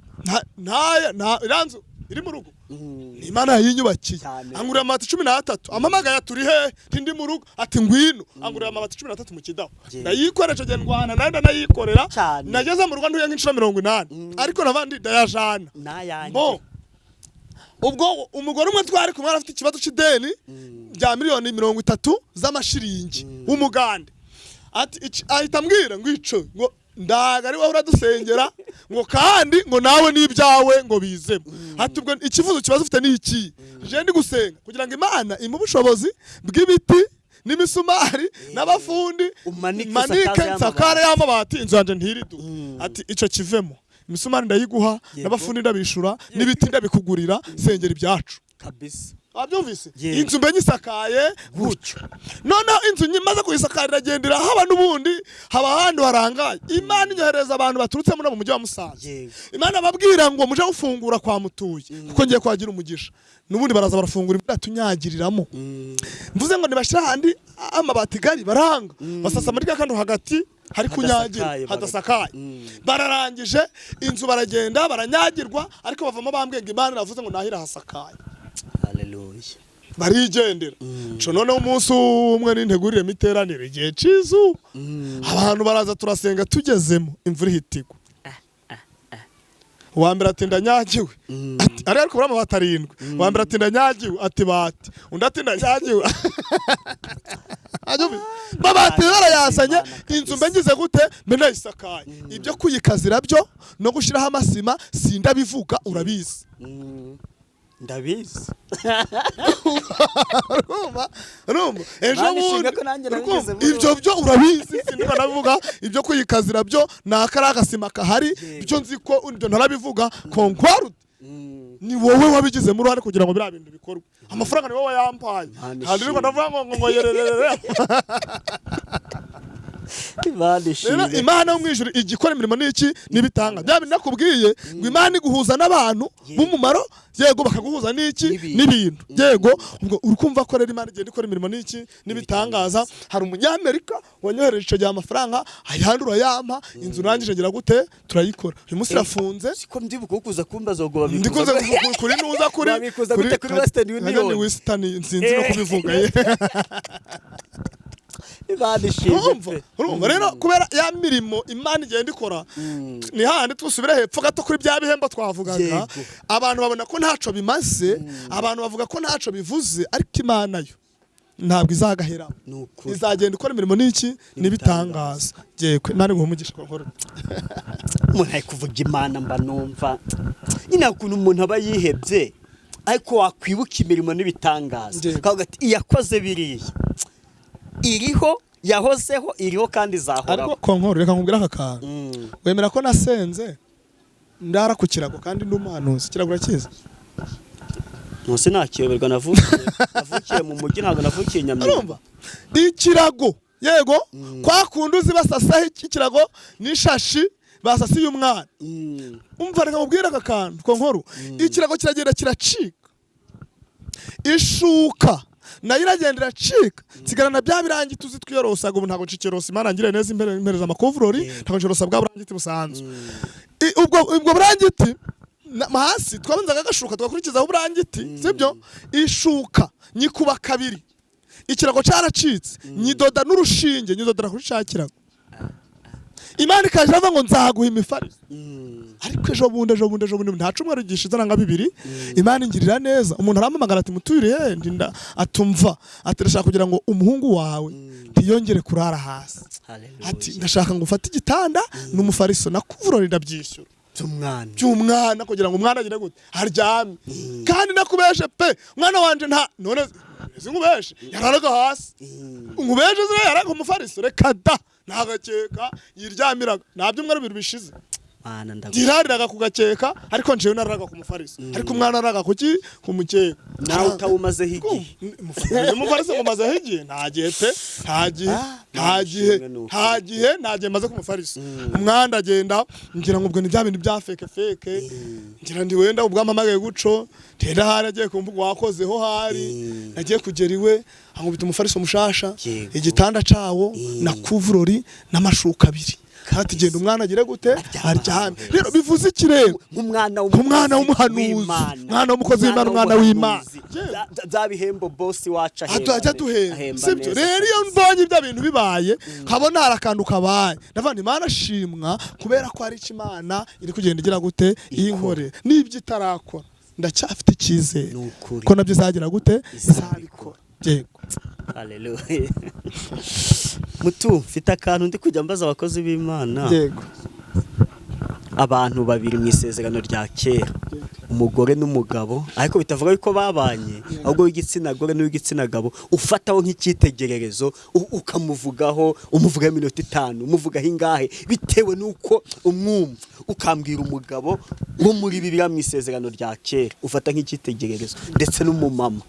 Ntaya nta iriya nzu iri mu rugo ni Imana yayinyubakiye. Angurira amabati 13, ampamagaye turi hehe? Nti ndi mu rugo. Ati ngwino, angurira amabati 13 mu Kidaho. Ndayikoresha, ngenda ndwana nayo ndanayikorera. Nageze mu rugo ntuye nk'inshuro 80, ariko nabandi ndayajana. N'ayanjye. Bo ubwo umugore umwe twari kumwe afite ikibazo c'ideni rya 30 miliyoni z'amashiringi w'umugande. Ati ahita ambwira ngo ico ngo ndaga ari wowe uradusengera, ngo kandi ngo nawe n'ibyawe ngo bizemo. Ati ubwo ikifuzo kibazo ufite ni iki? Je ndi gusenga kugira ngo Imana imuhe ubushobozi bw'ibiti n'imisumari n'abafundi, Umanike manike usakaze nsakare y'amabati, inzu yanjye ntiriduke. Ati ico kivemo, imisumari ndayiguha, n'abafundi ndabishura, n'ibiti ndabikugurira, sengera ibyacu. Kabisa. Wabyumvise? Yego. Inzu mbe nyisakaye gutyo. Noneho inzu nyimaze kuyisakara iragendera haba n'ubundi haba ahandi harangaye. Imana inyohereza abantu baturutse muri mu mujyi wa Musanze. Imana ababwira ngo muje gufungura kwa Mutuye kuko ngiye kuhagira umugisha. N'ubundi baraza barafungura, imvura tunyagiriramo. Mvuze ngo nibashyira ahandi amabati gari, baranga, basasa muri kano hagati hari kunyagira Hadasakaye, hadasakaye. Bararangije inzu baragenda baranyagirwa, ariko bavamo bambwiye ngo Imana iravuze ngo nahira hasakaye. Haleluya. Barigendera. Co noneho umunsi umwe ninteguriremo iteraniro igihe c'izuba, abantu baraza turasenga, tugezemo imvura ihita igwa. Uwa mbere ati ndanyagiwe. Ati ari ariko amabati 7. Uwa mbere ati ndanyagiwe, ati bati, undi ati ndanyagiwe. Mabati barayazanye, inzu mbe ngize gute? Mbe ndayisakaye. Ibyo kuyikazira byo no gushyiraho amasima sindabivuga, urabizi. Ndabizi. Urumva, urumva ejo Imana ishimwe bundi ko nanjye urumva, nabigeze muri ibyo byo urabizi, sindiba nabivuga. Ibyo kuyikazira byo ni akari agasima kahari. Byo nzi ko ibyo ntarabivuga. Concorde Ni wowe wabigizemo uruhare kugira ngo biriya bintu bikorwe. Amafaranga ni wowe wayampaye. Imana Ntabwo ishimwe. ndavuga ngo yererere. Imana Rero ishimwe. Imana yo mu ijuru ijya ikora imirimo n'iki n'ibitanga. Bya bintu nakubwiye ngo Imana iguhuza n'abantu b'umumaro, yego, bakaguhuza n'iki N'ibintu. n'ibintu, yego. Ubwo uri kumva ko rero Imana igenda ikora imirimo n'iki n'ibitangaza. Hari umunyamerika wanyohereje icyo gihe amafaranga, ayandi urayampa, inzu urangije ngira gute, turayikora, uyu munsi irafunze. Siko ndibuka kuza kumbaza ngo babikuza Ndikuze kuri nuza kuri Babikuza gute kuri Western Union? Ni Western, sinzi no kubivuga ye. Imana ishimwe Urumva pe. Urumva rero, kubera ya mirimo Imana igenda ikora, ni hahandi tusubire hepfo gato kuri bya bihembo twavugaga. Abantu babona ko ntaco bimaze, abantu bavuga ko ntaco bivuze, ariko Imana yo ntabwo izagahera. Ni ukuri. Izagenda ikora imirimo n'iki n'ibitangaza. Yego, Imana iguhe umugisha nkora. Umuntu ari kuvuga Imana, mba numva nyine ukuntu umuntu aba yihebye, ariko wakwibuka imirimo n'ibitangaza ukavuga ati iyakoze biriya iriho, yahozeho, iriho kandi izahoraho. Ariko konkoro, reka nkubwire aka kantu. Wemera ko nasenze ndara ku kirago kandi ndi umuhanuzi? Ikirago urakizi? Munsi ntakiyoberwa, navukiye mu mujyi, ntabwo navukiye Nyamirambo. Urumva ikirago, yego, kwa kundi uzi basasaho ikirago n'ishashi basasiye umwana. Umva, reka nkubwire aka kantu konkoro. Ikirago kiragenda kiracika, ishuka nayo iragenda iracika, nsigarana bya birangiti uzi twiyorosaga. Ubu ntabwo ncikiyorosa, Imana ngiriye neza impereza amakuvurori, ntabwo nciyorosa bwa burangiti busanzwe. Ubwo burangiti hasi twabanzaga agashuka, tugakurikizaho uburangiti, sibyo? Ishuka nyikuba kabiri, ikirago caracitse, nyidoda n'urushinge, nyidodera kuri ca kirago. Imana ikaje iravuga ngo nzaguha imifariso. Ariko ejo bundi, nta cumweru gishize nanga bibiri, Imana ingirira neza, umuntu arampamagara ati: "Muturiye he?" Ndinda atumva ati: "Ndashaka kugira ngo umuhungu wawe ntiyongere kurara hasi." Hallelujah. Ati: "Ndashaka ngo ufate igitanda n'umufariso na kuvurori, ndabyishyura." By'umwana. By'umwana, kugira ngo umwana agire gute, aryame. Kandi nakubeshe pe, umwana wanje nta none si nkubeshe yararaga hasi, nkubeshe se yaraga umufariso? Reka da, nta gakeka yiryamiraga. Nta byumweru 2 bishize Mana ndagu ntirariraga ku gakeka, ariko njyewe nararaga ku mufariso, ariko umwana araraga kuki? Ku mukeka. Nawe utawumazeho igihe. Umufariso ngo mazeho igihe? Nta gihe pe, nta gihe. Ah, Nta gihe. Nishimwe ni ukuri. Nta gihe, nta gihe maze ku mufariso. Umwana agenda, ngira ngo ubwo ni bya bintu bya fake fake, ngira ndi wenda ubwo ampamagaye guco ntenda hari agiye kumva wakozeho hari. Nagiye kugera iwe, ankubita umufariso mushasha, igitanda cawo na kuvurori n'amashuka abiri, ati: "Genda, umwana agire gute? Aryame." Aryame. Rero bivuze iki rero? Nk'umwana Nk'umwana w'umuhanuzi. w'Imana. Umwana w'umukozi w'Imana, umwana w'Imana. Bya bihembo bosi wacu ahemba Ajya duhemba, ahemba sibyo? neza. Rero iyo mbonye ibyo bintu bibaye, nkabona hari akantu kabaye, ndavuga nti: "Imana shimwa," kubera ko hari icyo Imana iri kugenda igira gute, inkore. N'ibyo itarakora, ndacyafite icyizere Ni ukuri. ko nabyo izagira gute? Izabikora. Izabikora, yego. Haleluya. Mutu, mfite akantu ndi kujya mbaza abakozi b'Imana. Abantu babiri mu isezerano rya kera, umugore n'umugabo, ariko bitavuga yuko babanye, ahubwo w'igitsina gore n'uw'igitsina gabo, ufataho nk'icyitegererezo, ukamuvugaho, umuvugaho iminota 5, umuvugaho ingahe, bitewe n'uko umwumva, ukambwira umugabo wo muri Bibiliya mu isezerano rya kera ufata nk'icyitegererezo, ndetse n'umumama.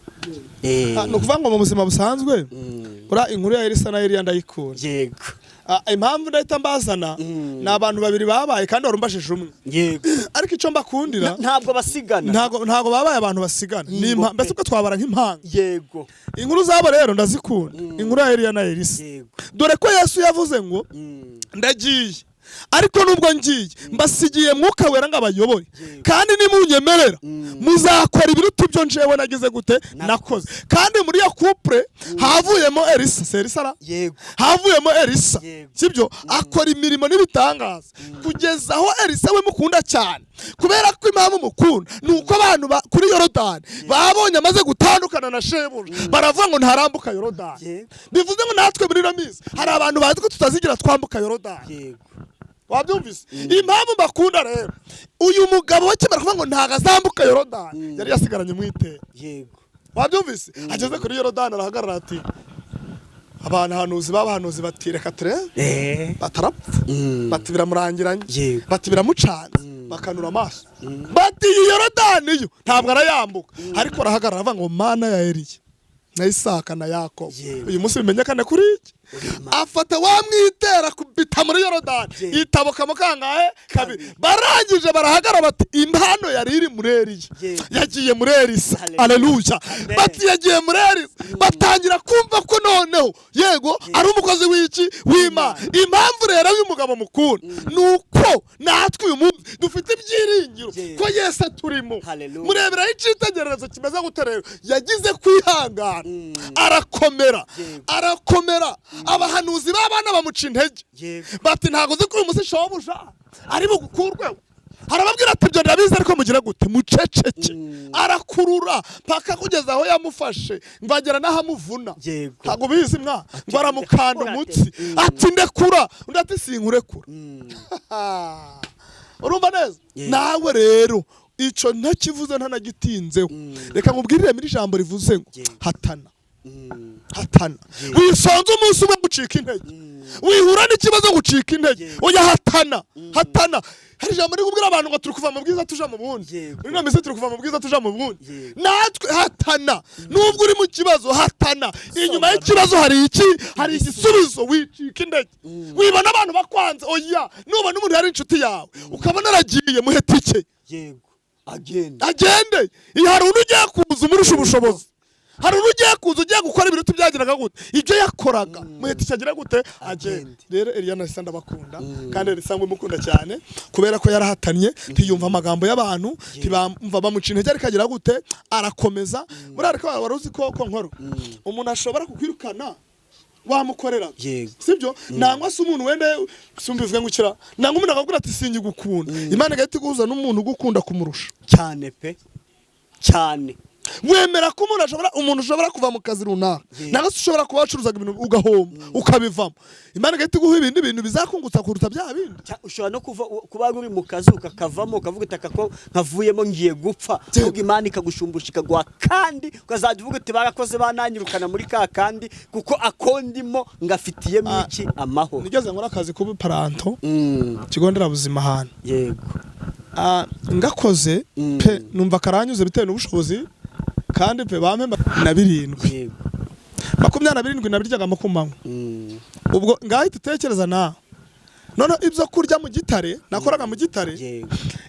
Ah, ni ukuvuga ngo mu buzima busanzwe, uriya inkuru ya Elisa na Eliya ndayikunda. Ah, impamvu ndahita mbazana, ni abantu babiri babaye, kandi wari umbajije umwe, ariko icyo mbakundira, Ntabwo basigana. Ntago babaye abantu basigana. Ni mbese ubwo twabara nk'impanga. Inkuru zabo rero ndazikunda, inkuru ya Eliya na Elisa, dore ko Yesu yavuze ngo: "Ndagiye, ariko nubwo ngiye, mbasigiye Mwuka Wera ngo abayobore, kandi nimunyemerera muzakora ibiruta ibyo njewe nagize gute, nakoze." Kandi muri iyo couple havuyemo Elisa, si Elisa ra? Yego. Havuyemo Elisa, sibyo? Akora imirimo n'ibitangaza kugeza aho Elisa we mukunda cyane, kubera ko impamvu mukunda ni uko abantu kuri Yorodani babonye amaze gutandukana na shebuja, baravuga ngo ntarambuka Yorodani. Bivuze ngo natwe muri ino minsi hari abantu bazi ko tutazigira twambuka Yorodani. Wabyumvise impamvu mbakunda? Rero uyu mugabo wakimara kuvuga ngo ntabwo azambuka Yorodani, yari yasigaranye umwitero. Wabyumvise? Ageze kuri Yorodani arahagarara, ati abantu hanuzi b'abahanuzi bati: "Reka ture." Batarapfa. Bati: "Biramurangiranye." Bati: "Biramucanze." Bakanura amaso, bati: "Iyi Yorodani yo ntabwo arayambuka." Ariko arahagarara, avuga ngo: "Mana ya Eliya na Isaka na Yakobo, uyu munsi bimenyekane kuri iki." Afata wa mwitera, kubita muri Yorodani, itabukamo kangahe? Kabiri. Barangije barahagara, bati: "Impano yari iri muri Eliya yagiye muri Elisa." Haleluya. Aleluya. Amen. Bati: "Yagiye muri Elisa." Batangira kumva ko noneho yego ari umukozi w'iki? W'Imana. Impamvu rero y'umugabo mukunda ni uko natwe uyu munsi dufite ibyiringiro ko Yesu aturimo. Haleluya. Mureberaho icyitegererezo kimeze gute rero? Yagize kwihangana, arakomera, arakomera. Abahanuzi b'abana bamuca intege, bati: "Ntabwo uzi ko uyu munsi shobuja ari bugukurweho?" Arababwira ati: "Ibyo ndabizi, ariko mugire gute? Muceceke." Arakurura paka kugeza aho yamufashe, ngo agera n'aho amuvuna. Ntabwo ubizi mwa, ngo aramukanda "Ndekura." umutsi, ati: "Ndekura." Undi ati: "Sinkurekura." Urumva neza? Nawe rero icyo ntakivuze, ntanagitinzeho, reka nkubwirire muri ijambo rivuze ngo hatana, hatana. Wisonze umunsi umwe gucika intege, wihura n'ikibazo gucika intege. Oya, hatana, hatana. Hari ijambo riri kubwira abantu ngo turi kuva mu bwiza tuja mu bundi. Muri ino minsi turi kuva mu bwiza tuja mu bundi. Natwe hatana, nubwo uri mu kibazo, hatana. Inyuma y'ikibazo hari iki? Hari igisubizo. Wicika intege, wibona abantu bakwanze, oya. Nubona umuntu yari inshuti yawe, ukabona aragiye, muhe tike. Yego, agenda. Agende. Iyo hari undi ugiye kuza umurusha ubushobozi, hari undi ugiye kuza ugiye gukora ibiruta byagiraga gute ibyo yakoraga, muhe tike, agira gute? Agende. Agende. Rero Eliya na Elisa ndabakunda, kandi Elisa ngo mukunda cyane kubera ko yarahatanye, ntiyumva amagambo y'abantu, ntibamva bamuca intege, ariko agira gute? Arakomeza. Buriya ariko wari uzi ko nkoro umuntu ashobora kukwirukana wamukorera? Sibyo? Nangwa se umuntu wenda simbivuge ngo ukira, nangwa umuntu akakubwira ati: "Singigukunda." Imana igahita iguhuza n'umuntu ugukunda kumurusha. Cyane pe, cyane. Wemera ko umuntu ashobora kuva mu kazi runaka, nangwa se ushobora kuba wacuruzaga ibintu ugahomba, ukabivamo, Imana igahita iguha ibindi bintu bizakungutsa kuruta bya bindi? Ushobora no kuba uri mu kazi ukakavamo, ukavuga uti: "Aka ko nkavuyemo ngiye gupfa." Ahubwo Imana ikagushumbusha, ikaguha, kandi ukazajya uvuga uti: "Barakoze bananyirukana muri ka kandi, kuko akondimo ngafitiyemo iki? Amahoro." Nigeze nkora akazi kuba paranto, ikigo nderabuzima ahantu. Ngakoze pe, numva karanyuze bitewe n'ubushobozi, kandi pe bampemba na birindwi. 27 nabiryagamo ku manywa. Ubwo ngahita utekereza nawe noneho ibyo kurya mu Gitare, nakoraga mu Gitare.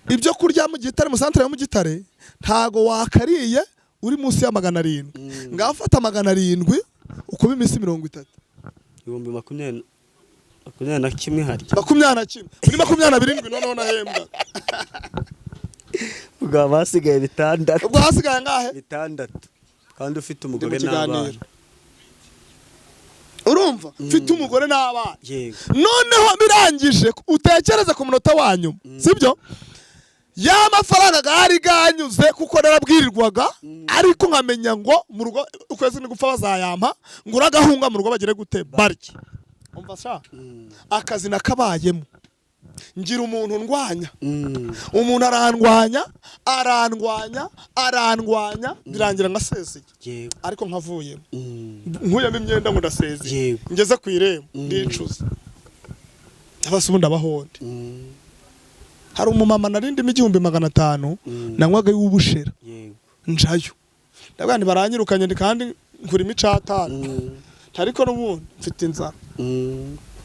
Ibyo kurya mu Gitare, mu santere yo mu Gitare, ntago wakariye uri munsi ya 700. Ngaho fata 700 ukuba iminsi 30. Ibihumbi 21 harya? 21 muri 27 noneho nahembwa. Ubwo basigaye 6. Ubwo hasigaye angahe? 6, kandi ufite Ndi mu umugore kiganiro. n'abana. Urumva, mfite umugore n'abana. Noneho birangije, utekereze ku munota wa nyuma, sibyo? Ya mafaranga gari ganyuze, kuko narabwirirwaga, ariko nkamenya ngo mu rugo ukwezi ni gupfa bazayampa, ngo uragahunga mu rugo bagire gute? Barye. Umva sha, akazi nakabayemo, ngira umuntu ndwanya. Umuntu arandwanya, arandwanya, arandwanya, birangira ngasezeye. Ariko nkavuyemo, nkuyemo imyenda ngo ndasezeye, ngeze ku irembo ndicuza, ndabasa ubundi abahonde. Hari umumama narindimo 1500, nanywaga y'ubushera. Njayo, ndavuga nti: "Baranyirukanye ndi kandi nkurimo icatanu, ariko n'ubundi mfite inzara."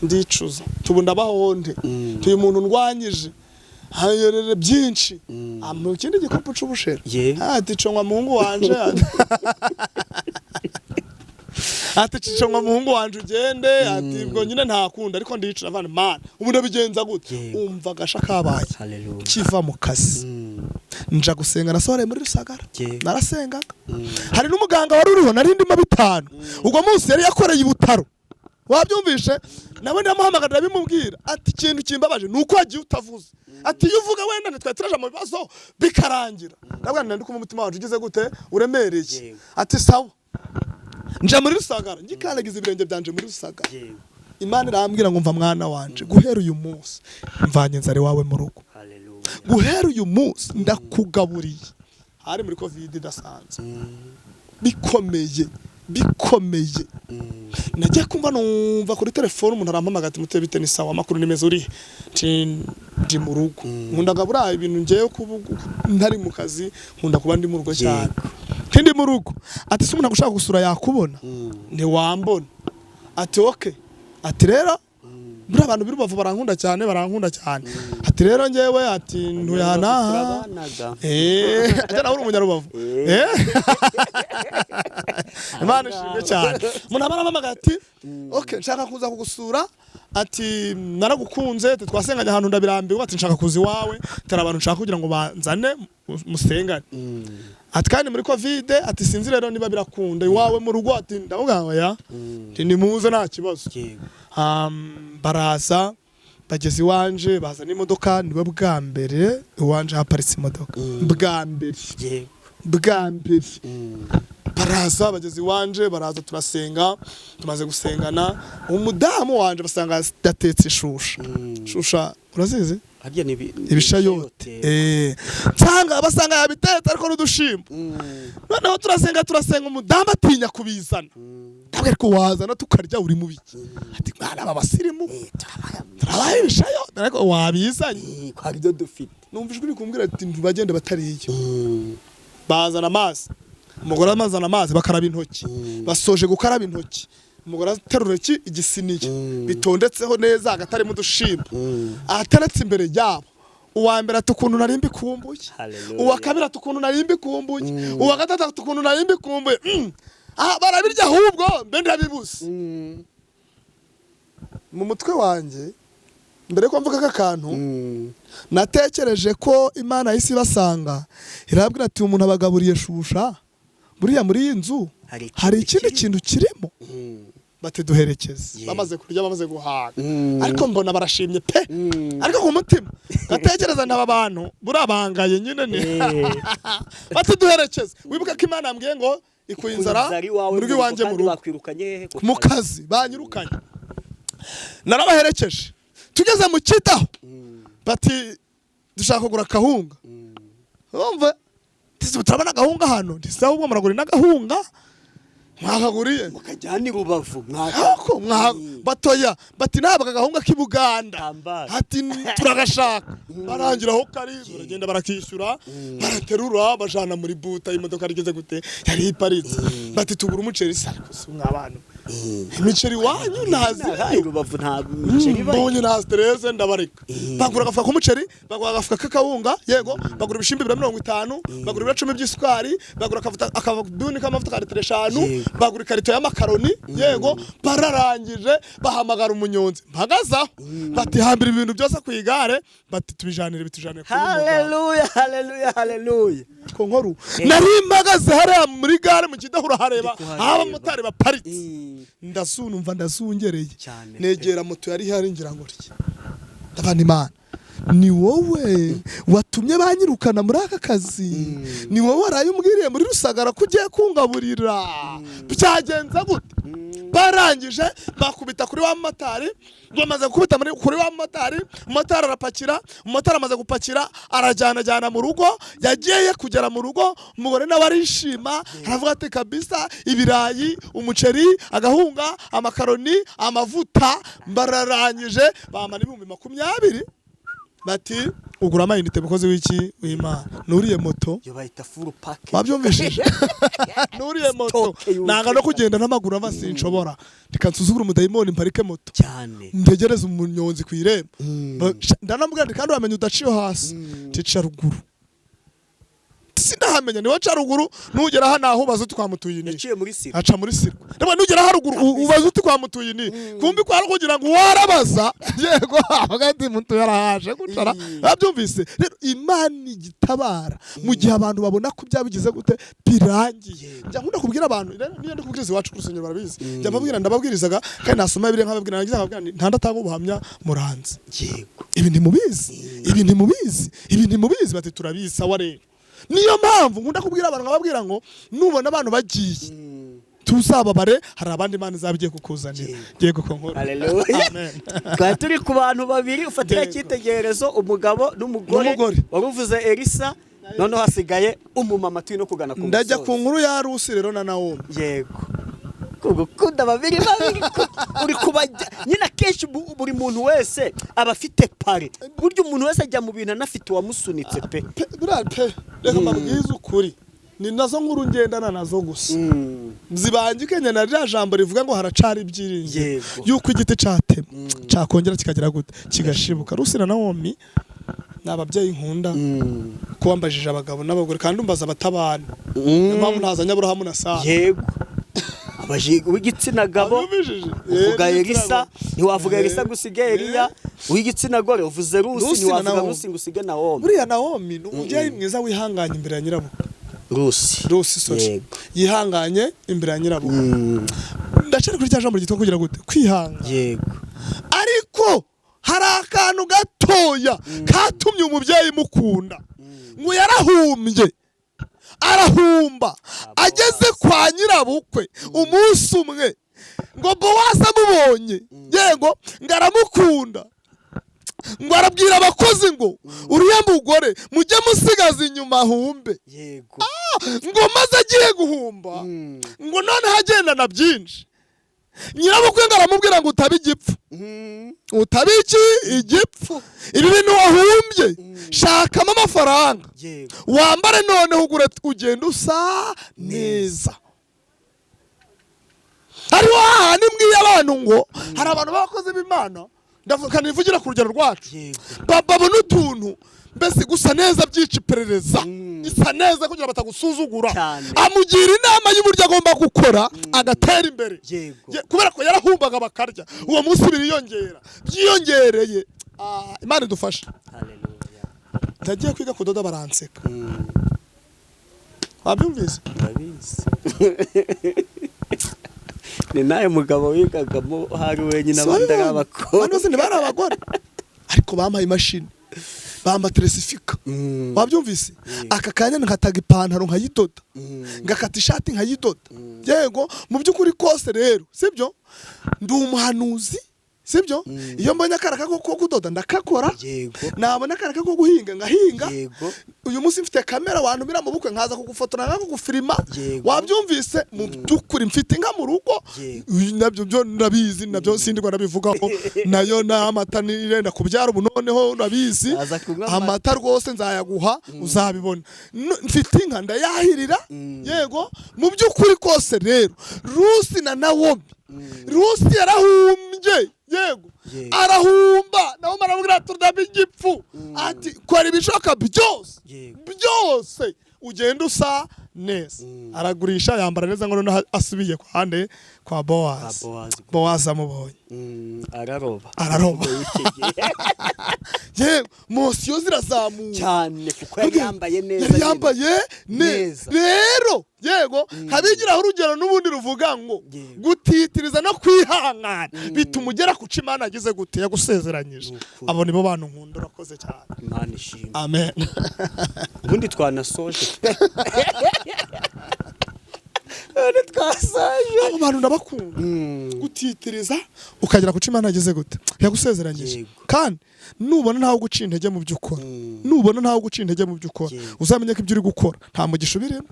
Ndicuza, tubu ndabahonde, tuyu muntu ndwanyije hayorere byinshi, ampa ikindi gikopo c'ubushera. Ati: "Conwa muhungu wanje." Ati: "Conwa muhungu wanje, ugende." Ati: "Ubwo nyine ntakunda." Ariko ndicuza, mvana mana, ubu ndabigenza gute? Umva agasha kabaye. Haleluya. Kiva mu kazi, nja gusenga, nasohoreye muri Rusagara. Narasengaga, hari n'umuganga wari uriho nari ndimo 500, ubwo munsi yari yakoreye i Butaro, wabyumvishe? Nawe ndamuhamagara, ndabimubwira, ati: "Ikintu kimbabaje ni uko wagiye utavuze." Ati: "Iyo uvuga wenda ntitwari turaja mu bibazo bikarangira." Ndavuga nti: "Ndi kumva umutima wacu ugize gute? Uremereye." Ati: "Sawa." Nja muri Rusagara, ngikandagiza ibirenge byanje muri Rusagara, Imana irambwira ngo: "Mva mwana wanje, guhera uyu munsi mvanye inzara iwawe mu rugo." Haleluya. "Guhera uyu munsi ndakugaburiye." Hari muri COVID idasanzwe bikomeye. Bikomeye. Najya kumva numva kuri telefone umuntu arampamagara ati: "Muteye bite? Ni sawa, amakuru ni meza, urihe?" Nti: "Ndi mu rugo." Nkundaga buriya ibintu ngewe kuba ntari mu kazi, nkunda kuba ndi mu rugo cyane. Nti: "Ndi mu rugo." Ati: "Se umuntu agushaka gusura yakubona?" "Ntiwambona." Ati: "Okay." Ati: "Rero buriya abantu b'i Rubavu barankunda cyane, barankunda cyane." Ati: "Rero ngewe," ati, "ntuye aha n'aha." Turabanaga. Ajya nawe uri umunyarubavu. Imana ishimwe cyane. Umuntu aba arampamagaye ati: "Okay, nshaka kuza kugusura." Ati: "Naragukunze." Ati: "Twasenganye ahantu ndabirambiwe." Ati: "Nshaka kuza iwawe." Ati: "Abantu nshaka kugira ngo banzane musengane." Ati: "Kandi muri COVID." Ati: "Sinzi rero niba birakunda iwawe mu rugo." Ati: "Ndavuga oya." Ati: "Nimuze, nta kibazo." Baraza, bageze iwanje bazana imodoka. Niwe bwa mbere iwanje haparitse imodoka, bwa mbere. Bwa mbere. Baraza, bageze iwanje baraza, turasenga. Tumaze gusengana, umudamu wanje basanga yatetse ishusha. Shusha urazizi? Harya ni Ibishayote. Nsanga basanga yabitetse ariko n'udushimbo. Noneho turasenga, turasenga, umudamu atinya kubizana. Ndabwira: "Ariko wazana tukarya, uri mu biki?" Ati: "Mwana, aba basirimu turabaha ibishayote, ariko wabizanye." Ko hari ibyo dufite. Numva ijwi rikumbwira ati: "Ntibagende batariye." Bazana amazi, umugore amazana amazi, bakaraba intoki. Basoje gukaraba intoki, umugore aterura iki igisiniya bitondetseho neza, hagati udushimbo, ahateretse imbere yabo. Uwa mbere ati: "Ukuntu nari mbikumbuye." Hallelujah. Uwa kabiri ati: "Ukuntu nari mbikumbuye." Uwa gatatu ati: "Ukuntu nari mbikumbuye." Ah, barabirya, ahubwo mbe ndabibuze mu mutwe wanjye. Mbere ko mvuga aka kantu, natekereje ko Imana yahise ibasanga irabwira ati: "Umuntu abagaburiye shusha, buriya muri iyi nzu hari ikindi hari ikindi kirimo." kintu kirimo. Bati: "Duherekeze." Bamaze kurya, bamaze guhaga, ariko mbona barashimye pe. Ariko ku mutima ngatekereza ntaba bantu burabangaye nyine ni. Bati: "Duherekeze." Wibuka ko Imana yambwiye ngo ikuye inzara iwawe mu rugo iwanjye, mu kandi rugo. Bakwirukanye hehe? Ku Mu kazi. kazi banyirukanye. Narabaherekeje, tugeze mu Kidaho, bati: "Dushaka kugura akahunga." Urumva, turabona agahunga hano, ndetse ahubwo muragura n'agahunga mwakaguriye. Mukajyana i Rubavu mwaka. Ako batoya bati: "Ntabwo agahunga k'i Buganda." Tambara. Ati: "Turagashaka." Barangira aho kari, baragenda, barakishyura, baraterura, bajana muri boot imodoka rigeze gute yari iparitse. Bati: "Tugura umuceri." Se ariko si mw'abantu, imiceri iwanyu Aha i ntazi. Rubavu nta miceri ibayo. Mbonye nta stress, ndabareka. Bagura agafuka k'umuceri, bagura agafuka k'akawunga, yego, bagura ibishimbo ibiro 50, bagura ibiro 10 by'isukari, bagura akavuta, akabuni k'amavuta ka litiro 5, bagura ikarito y'amakaroni, yego. Bararangije bahamagara umunyonzi mpagazaho, bati: "Hambira ibintu byose ku igare." Bati: "Tubijanire, bitujanire kuri uyu mugabo." Haleluya, haleluya, haleluya! Ko nkuru nari mpagaze hariya muri gare mu Kidahu, urahareba. Ndi kuhareba. Aho abamotari baparitse, ndazunumva ndazungereye. Cyane pe. Negera moto yari ihari, ngira ngo rye ndabana: "Imana, ni wowe watumye banyirukana muri aka kazi, ni wowe waraye umbwiriye muri Rusagara ko ugiye kungaburira, byagenze gute?" Barangije bakubita kuri wa mumotari. Bamaze gukubita kuri wa mumotari, umumotari arapakira. Umumotari amaze gupakira, arajyana, ajyana mu rugo. Yagiye kugera mu rugo, umugore nawe arishima, aravuga ati: "Kabisa ibirayi, umuceri, agahunga, amakaroni, amavuta." Bararangije bamara 20,000, bati: "Ugura amayinite, mukozi w'iki w'Imana." Nuriye moto. Iyo bayita full pack. Wabyumvishije? Nuriye moto. Stock yuzuye. Nanga no kugenda n'amaguru ava, sinshobora. Reka nsuzugure umudayimoni, mparike moto, Cyane. ntegereze umunyonzi ku irembo. Ndanamubwira nti: "Kandi wamenya udaciye hasi, tica ruguru." Sindahamenya, niwe ca ruguru, nugera hano aho ubaza uti: "Kwa Mutuye ni?" Yaciye muri siro. Aca muri sirwa. Ndabona nugera haruguru ubaza uti: "Kwa Mutuye ni?" Kumbi kwa kugira ngo warabaza, yego, avuga ati: "Mutuye arahaje gucara." Babyumvise rero, Imana igitabara mu gihe abantu babona ko byabigize gute, birangiye. Njya nkunda kubwira abantu rero, niyo ndi kubwiriza iwacu ku rusengero barabizi, njya mbabwira, ndababwirizaga kandi nasoma Bibiliya nkababwira, narangiza nkababwira nti: "Ntandatanga ubuhamya, muranze." Ibi ntimubizi, ibi ntimubizi, ibi ntimubizi. Bati: "Turabizi." Sawa rero, niyo mpamvu nkunda kubwira abantu, nkababwira ngo nubona abantu bagiye, tuzababare, hari abandi Imana izaba igiye kukuzanira. Yego, ko nkora. Haleluya. Amen. Twari turi ku bantu babiri ufatira icyitegererezo, umugabo n'umugore. N'umugore. Wari uvuze Elisa, noneho hasigaye umumama, turi no kugana ku Ndajya ku musozo. nkuru ya Rusi rero na Nawomi. Yego. Ariko gukunda babiri babiri uri kubajya nyine. Akenshi buri muntu wese aba afite pare. Burya umuntu wese ajya mu bintu anafite uwamusunitse pe. Pe, buriya pe, reka mbabwize ukuri, ni nazo nkuru ngendana nazo gusa zibangikanye na rya jambo rivuga ngo haracari ibyiringiro yuko igiti catemwe cakongera kikagira gute? Kigashibuka. Rusi na Nawomi ni ababyeyi nkunda, ko wambajije abagabo n'abagore kandi umbaza abatabana, niyo mpamvu ntazanye Aburahamu na Sara. Yego, abaji w'igitsina gabo. Wabyumvishije? Uvuga Elisa, ntiwavuga Elisa ngo usige Eliya. Uw'igitsina gore uvuze Rusi, Rusi na ntiwavuga Nawomi. Rusi ngo usige Nawomi. Buriya Nawomi ni umubyeyi mwiza wihanganye imbere ya nyirabukwe. Rusi. Rusi, sorry. Yihanganye imbere ya nyirabukwe. Ndacari kuri rya jambo ryitwa kugira gute? Kwihangana. Ariko hari akantu gatoya katumye umubyeyi mukunda, ngo yarahumbye, arahumba ageze kwa nyirabukwe umunsi umwe, ngo Bowazi amubonye, yego, ngo aramukunda, ngo arabwira abakozi ngo: "Uriya mugore mujye musigaza inyuma ahumbe." Ngo maze agiye guhumba, ngo noneho agendana byinshi, nyirabukwe ngo aramubwira ngo: "Utabe igipfu, utabe iki? Igipfu. Ibi bintu wahumbye shakamo amafaranga, wambare, noneho ugure ugenda usa neza." Hariho hahandi mbwiye abantu ngo hari abantu b'abakozi b'Imana, ndavuga nivugira ku rugero rwacu, babona utuntu mbese gusa neza byica iperereza, isa neza kugira batagusuzugura. Amugira inama y'uburyo agomba gukora agatera imbere. Kubera ko yarahumbaga bakarya, uwo munsi biriyongera, byiyongereye. Ah, Imana idufashe. Haleluya. Ndagiye kwiga kudoda baranseka. Wabyumvise? Ndabizi, ni nawe mugabo wigagamo hari wenyine, abandi ari abakobwa. Abandi bose ntibari abagore, ariko bampaye imashini, bampa teresifika. Wabyumvise? Aka kanya nkataga ipantaro nkayidoda, ngakata ishati nkayidoda. Yego, mu by'ukuri kose rero sibyo, ndi umuhanuzi, sibyo? Iyo mbonye akaraka ko kudoda ndakakora, nabona akaraka ko guhinga ngahinga. Uyu munsi mfite kamera, wantumira mu bukwe nkaza kugufotora, nkakugufirima. Wabyumvise? Mu by'ukuri mfite inka mu rugo. Uyu nabyo byo ndabizi, nabyo sindi ndabivugaho, nayo n'amata nirenda kubyara ubu noneho ndabizi. Aza kunywa amata. Amata rwose nzayaguha uzabibona. Mfite inka ndayahirira. Yego, mu by'ukuri kose rero Rusi na Nawomi, Rusi yarahumbye, yego, arahumba, nawe aramubwira ati: "Urudamo igipfu," ati: "Kora ibishoboka byose, byose ugenda usa neza." Aragurisha, yambara neza, ngo noneho asubiye kwa hande? Kwa Bowazi. Kwa Bowazi. Bowazi amubonye, Araroba. Araroba. W'icyo gihe. Yewe, mosiyo zirazamuka. Cyane, kuko yari yambaye neza Yari nyine. yambaye neza. Neza. Rero yego, habigiraho urugero n'ubundi ruvuga ngo gutitiriza no kwihangana bituma ugera ku cyo Imana yagize gute? Yagusezeranyije. Ni ukuri. Abo nibo bantu nkunda. Urakoze cyane. Imana ishimwe. Amen. Ubundi twanasoje pe, ubundi twasoje. Abo bantu ndabakunda. Gutitiriza ukagera ku cyo Imana yagize gute? Yagusezeranyije. Kandi nubona ntawe guca intege mu byo ukora, nubona ntawe guca intege mu byo ukora, uzamenye ko ibyo uri gukora nta mugisha ubirimo.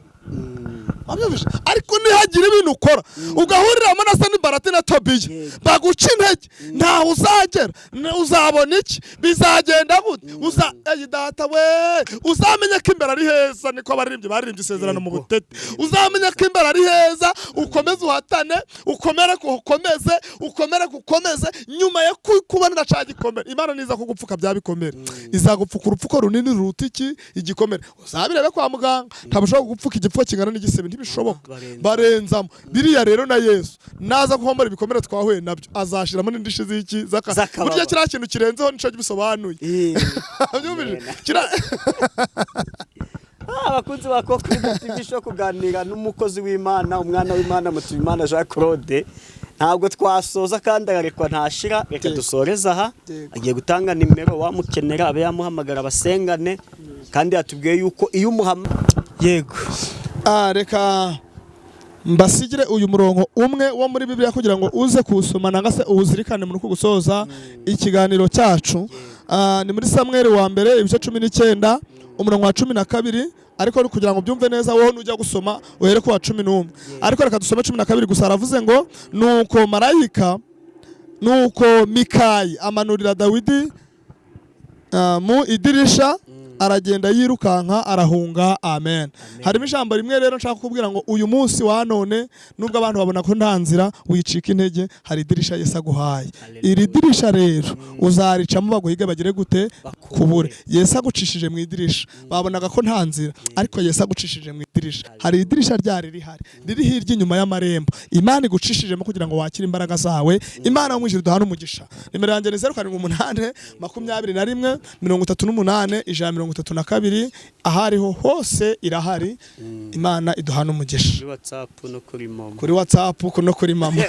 Wabyumvise? Ariko nihagira ibintu ukora ugahuriramo na Sanibarati na Tobiya, baguca intege, ntaho uzagera. Uzabona iki? Bizagenda gute? Uza eyi data we, uzamenye ko imbere ari heza. Niko abaririmbyi baririmbye isezerano mu butete. Uzamenye ko imbere ari heza, ukomeze uhatane, ukomere, ukomeze, ukomere, ukomeze. Nyuma yo kubonera cya gikomere, Imana niza kugupfuka bya bikomere, izagupfuka urupfuko runini ruruta iki? Igikomere. Uzabirebe kwa muganga, ntabwo ushobora kugupfuka igipfuko kingana n'igisebe, ntibishoboka. Barenza. Barenzamo biriya. Rero na Yesu naza kuhombora ibikomere twahuye nabyo, azashiramo n'indishyi z'iki? Z'akababaro. Burya kiriya kintu kirenzeho nico bisobanuye. Wabyumvise? Amen. Ah, abakunzi ba Concorde TV Show, kuganira n'umukozi w'Imana, umwana w'Imana, Mutuyimana Jean Claude, ntabwo twasoza kandi ararekwa ntashira. Reka dusoreze aha. Agiye gutanga nimero, wamukenera abe yamuhamagara basengane, kandi yatubwiye yuko iyo umuhama, yego. Ah, reka mbasigire uyu murongo umwe wo muri Bibiliya kugira ngo uze kuwusoma nanga se uwuzirikane muri uku gusoza ikiganiro cyacu. Ah, ni muri Samweli wa mbere, ibice 19, umurongo wa 12. Ariko kugira ngo ubyumve neza, wowe nujya gusoma uhere ku wa 11, ariko reka dusome 12 gusa. Aravuze ngo: "Nuko marayika, nuko Mikayi amanurira Dawidi mu idirisha, aragenda yirukanka, arahunga." Amen. Harimo ijambo rimwe rero nshaka kukubwira ngo uyu munsi wa none, nubwo abantu babona ko nta nzira, wicika intege, hari idirisha Yesu aguhaye. Hallelujah. Iri dirisha rero uzaricamo, baguhige bagire gute? Bakubure. Kubure. Yesu agucishije mu idirisha. Babonaga ko nta nzira, ariko Yesu agucishije mu idirisha. Hari idirisha ryari rihari, riri hirya inyuma y'amarembo, Imana igucishijemo kugira ngo wakire imbaraga zawe. Imana yo mu ijuru duhane umugisha. Nimero yanjye ni 0782138132. Aho ariho hose irahari. Imana iduhane umugisha. Kuri WhatsApp no kuri MoMo. Kuri WhatsApp no kuri MoMo.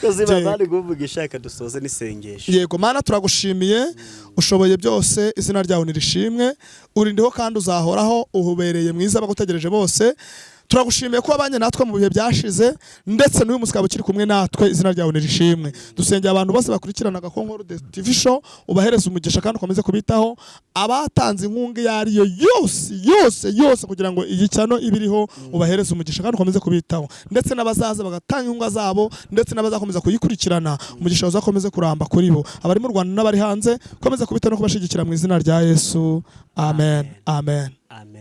Kozi. Yego. Bari kuvugisha, reka dusoze n'isengesho. Yego. Mana, turagushimiye, ushoboye byose, izina ryawe nirishimwe. Urindiho kandi uzahoraho, uhubereye mwiza abagutegereje bose. Turagushimiye ko wabanye natwe mu bihe byashize, ndetse n'uyu munsi ukaba ukiri kumwe natwe. Izina ryawe nirishimwe. Dusengeye abantu bose bakurikiranaga Concorde TV Show, ubahereze umugisha kandi ukomeze kubitaho. Abatanze inkunga iyo ari yo yose yose yose kugira ngo iyi channel ibe iriho, ubahereze umugisha kandi ukomeze kubitaho, ndetse n'abazaza bagatanga inkunga zabo, ndetse n'abazakomeza kuyikurikirana, umugisha uzakomeze kuramba kuri bo, abari mu Rwanda n'abari hanze, ukomeze kubitaho no kubashyigikira mu izina rya Yesu. Amen, amen. Amen.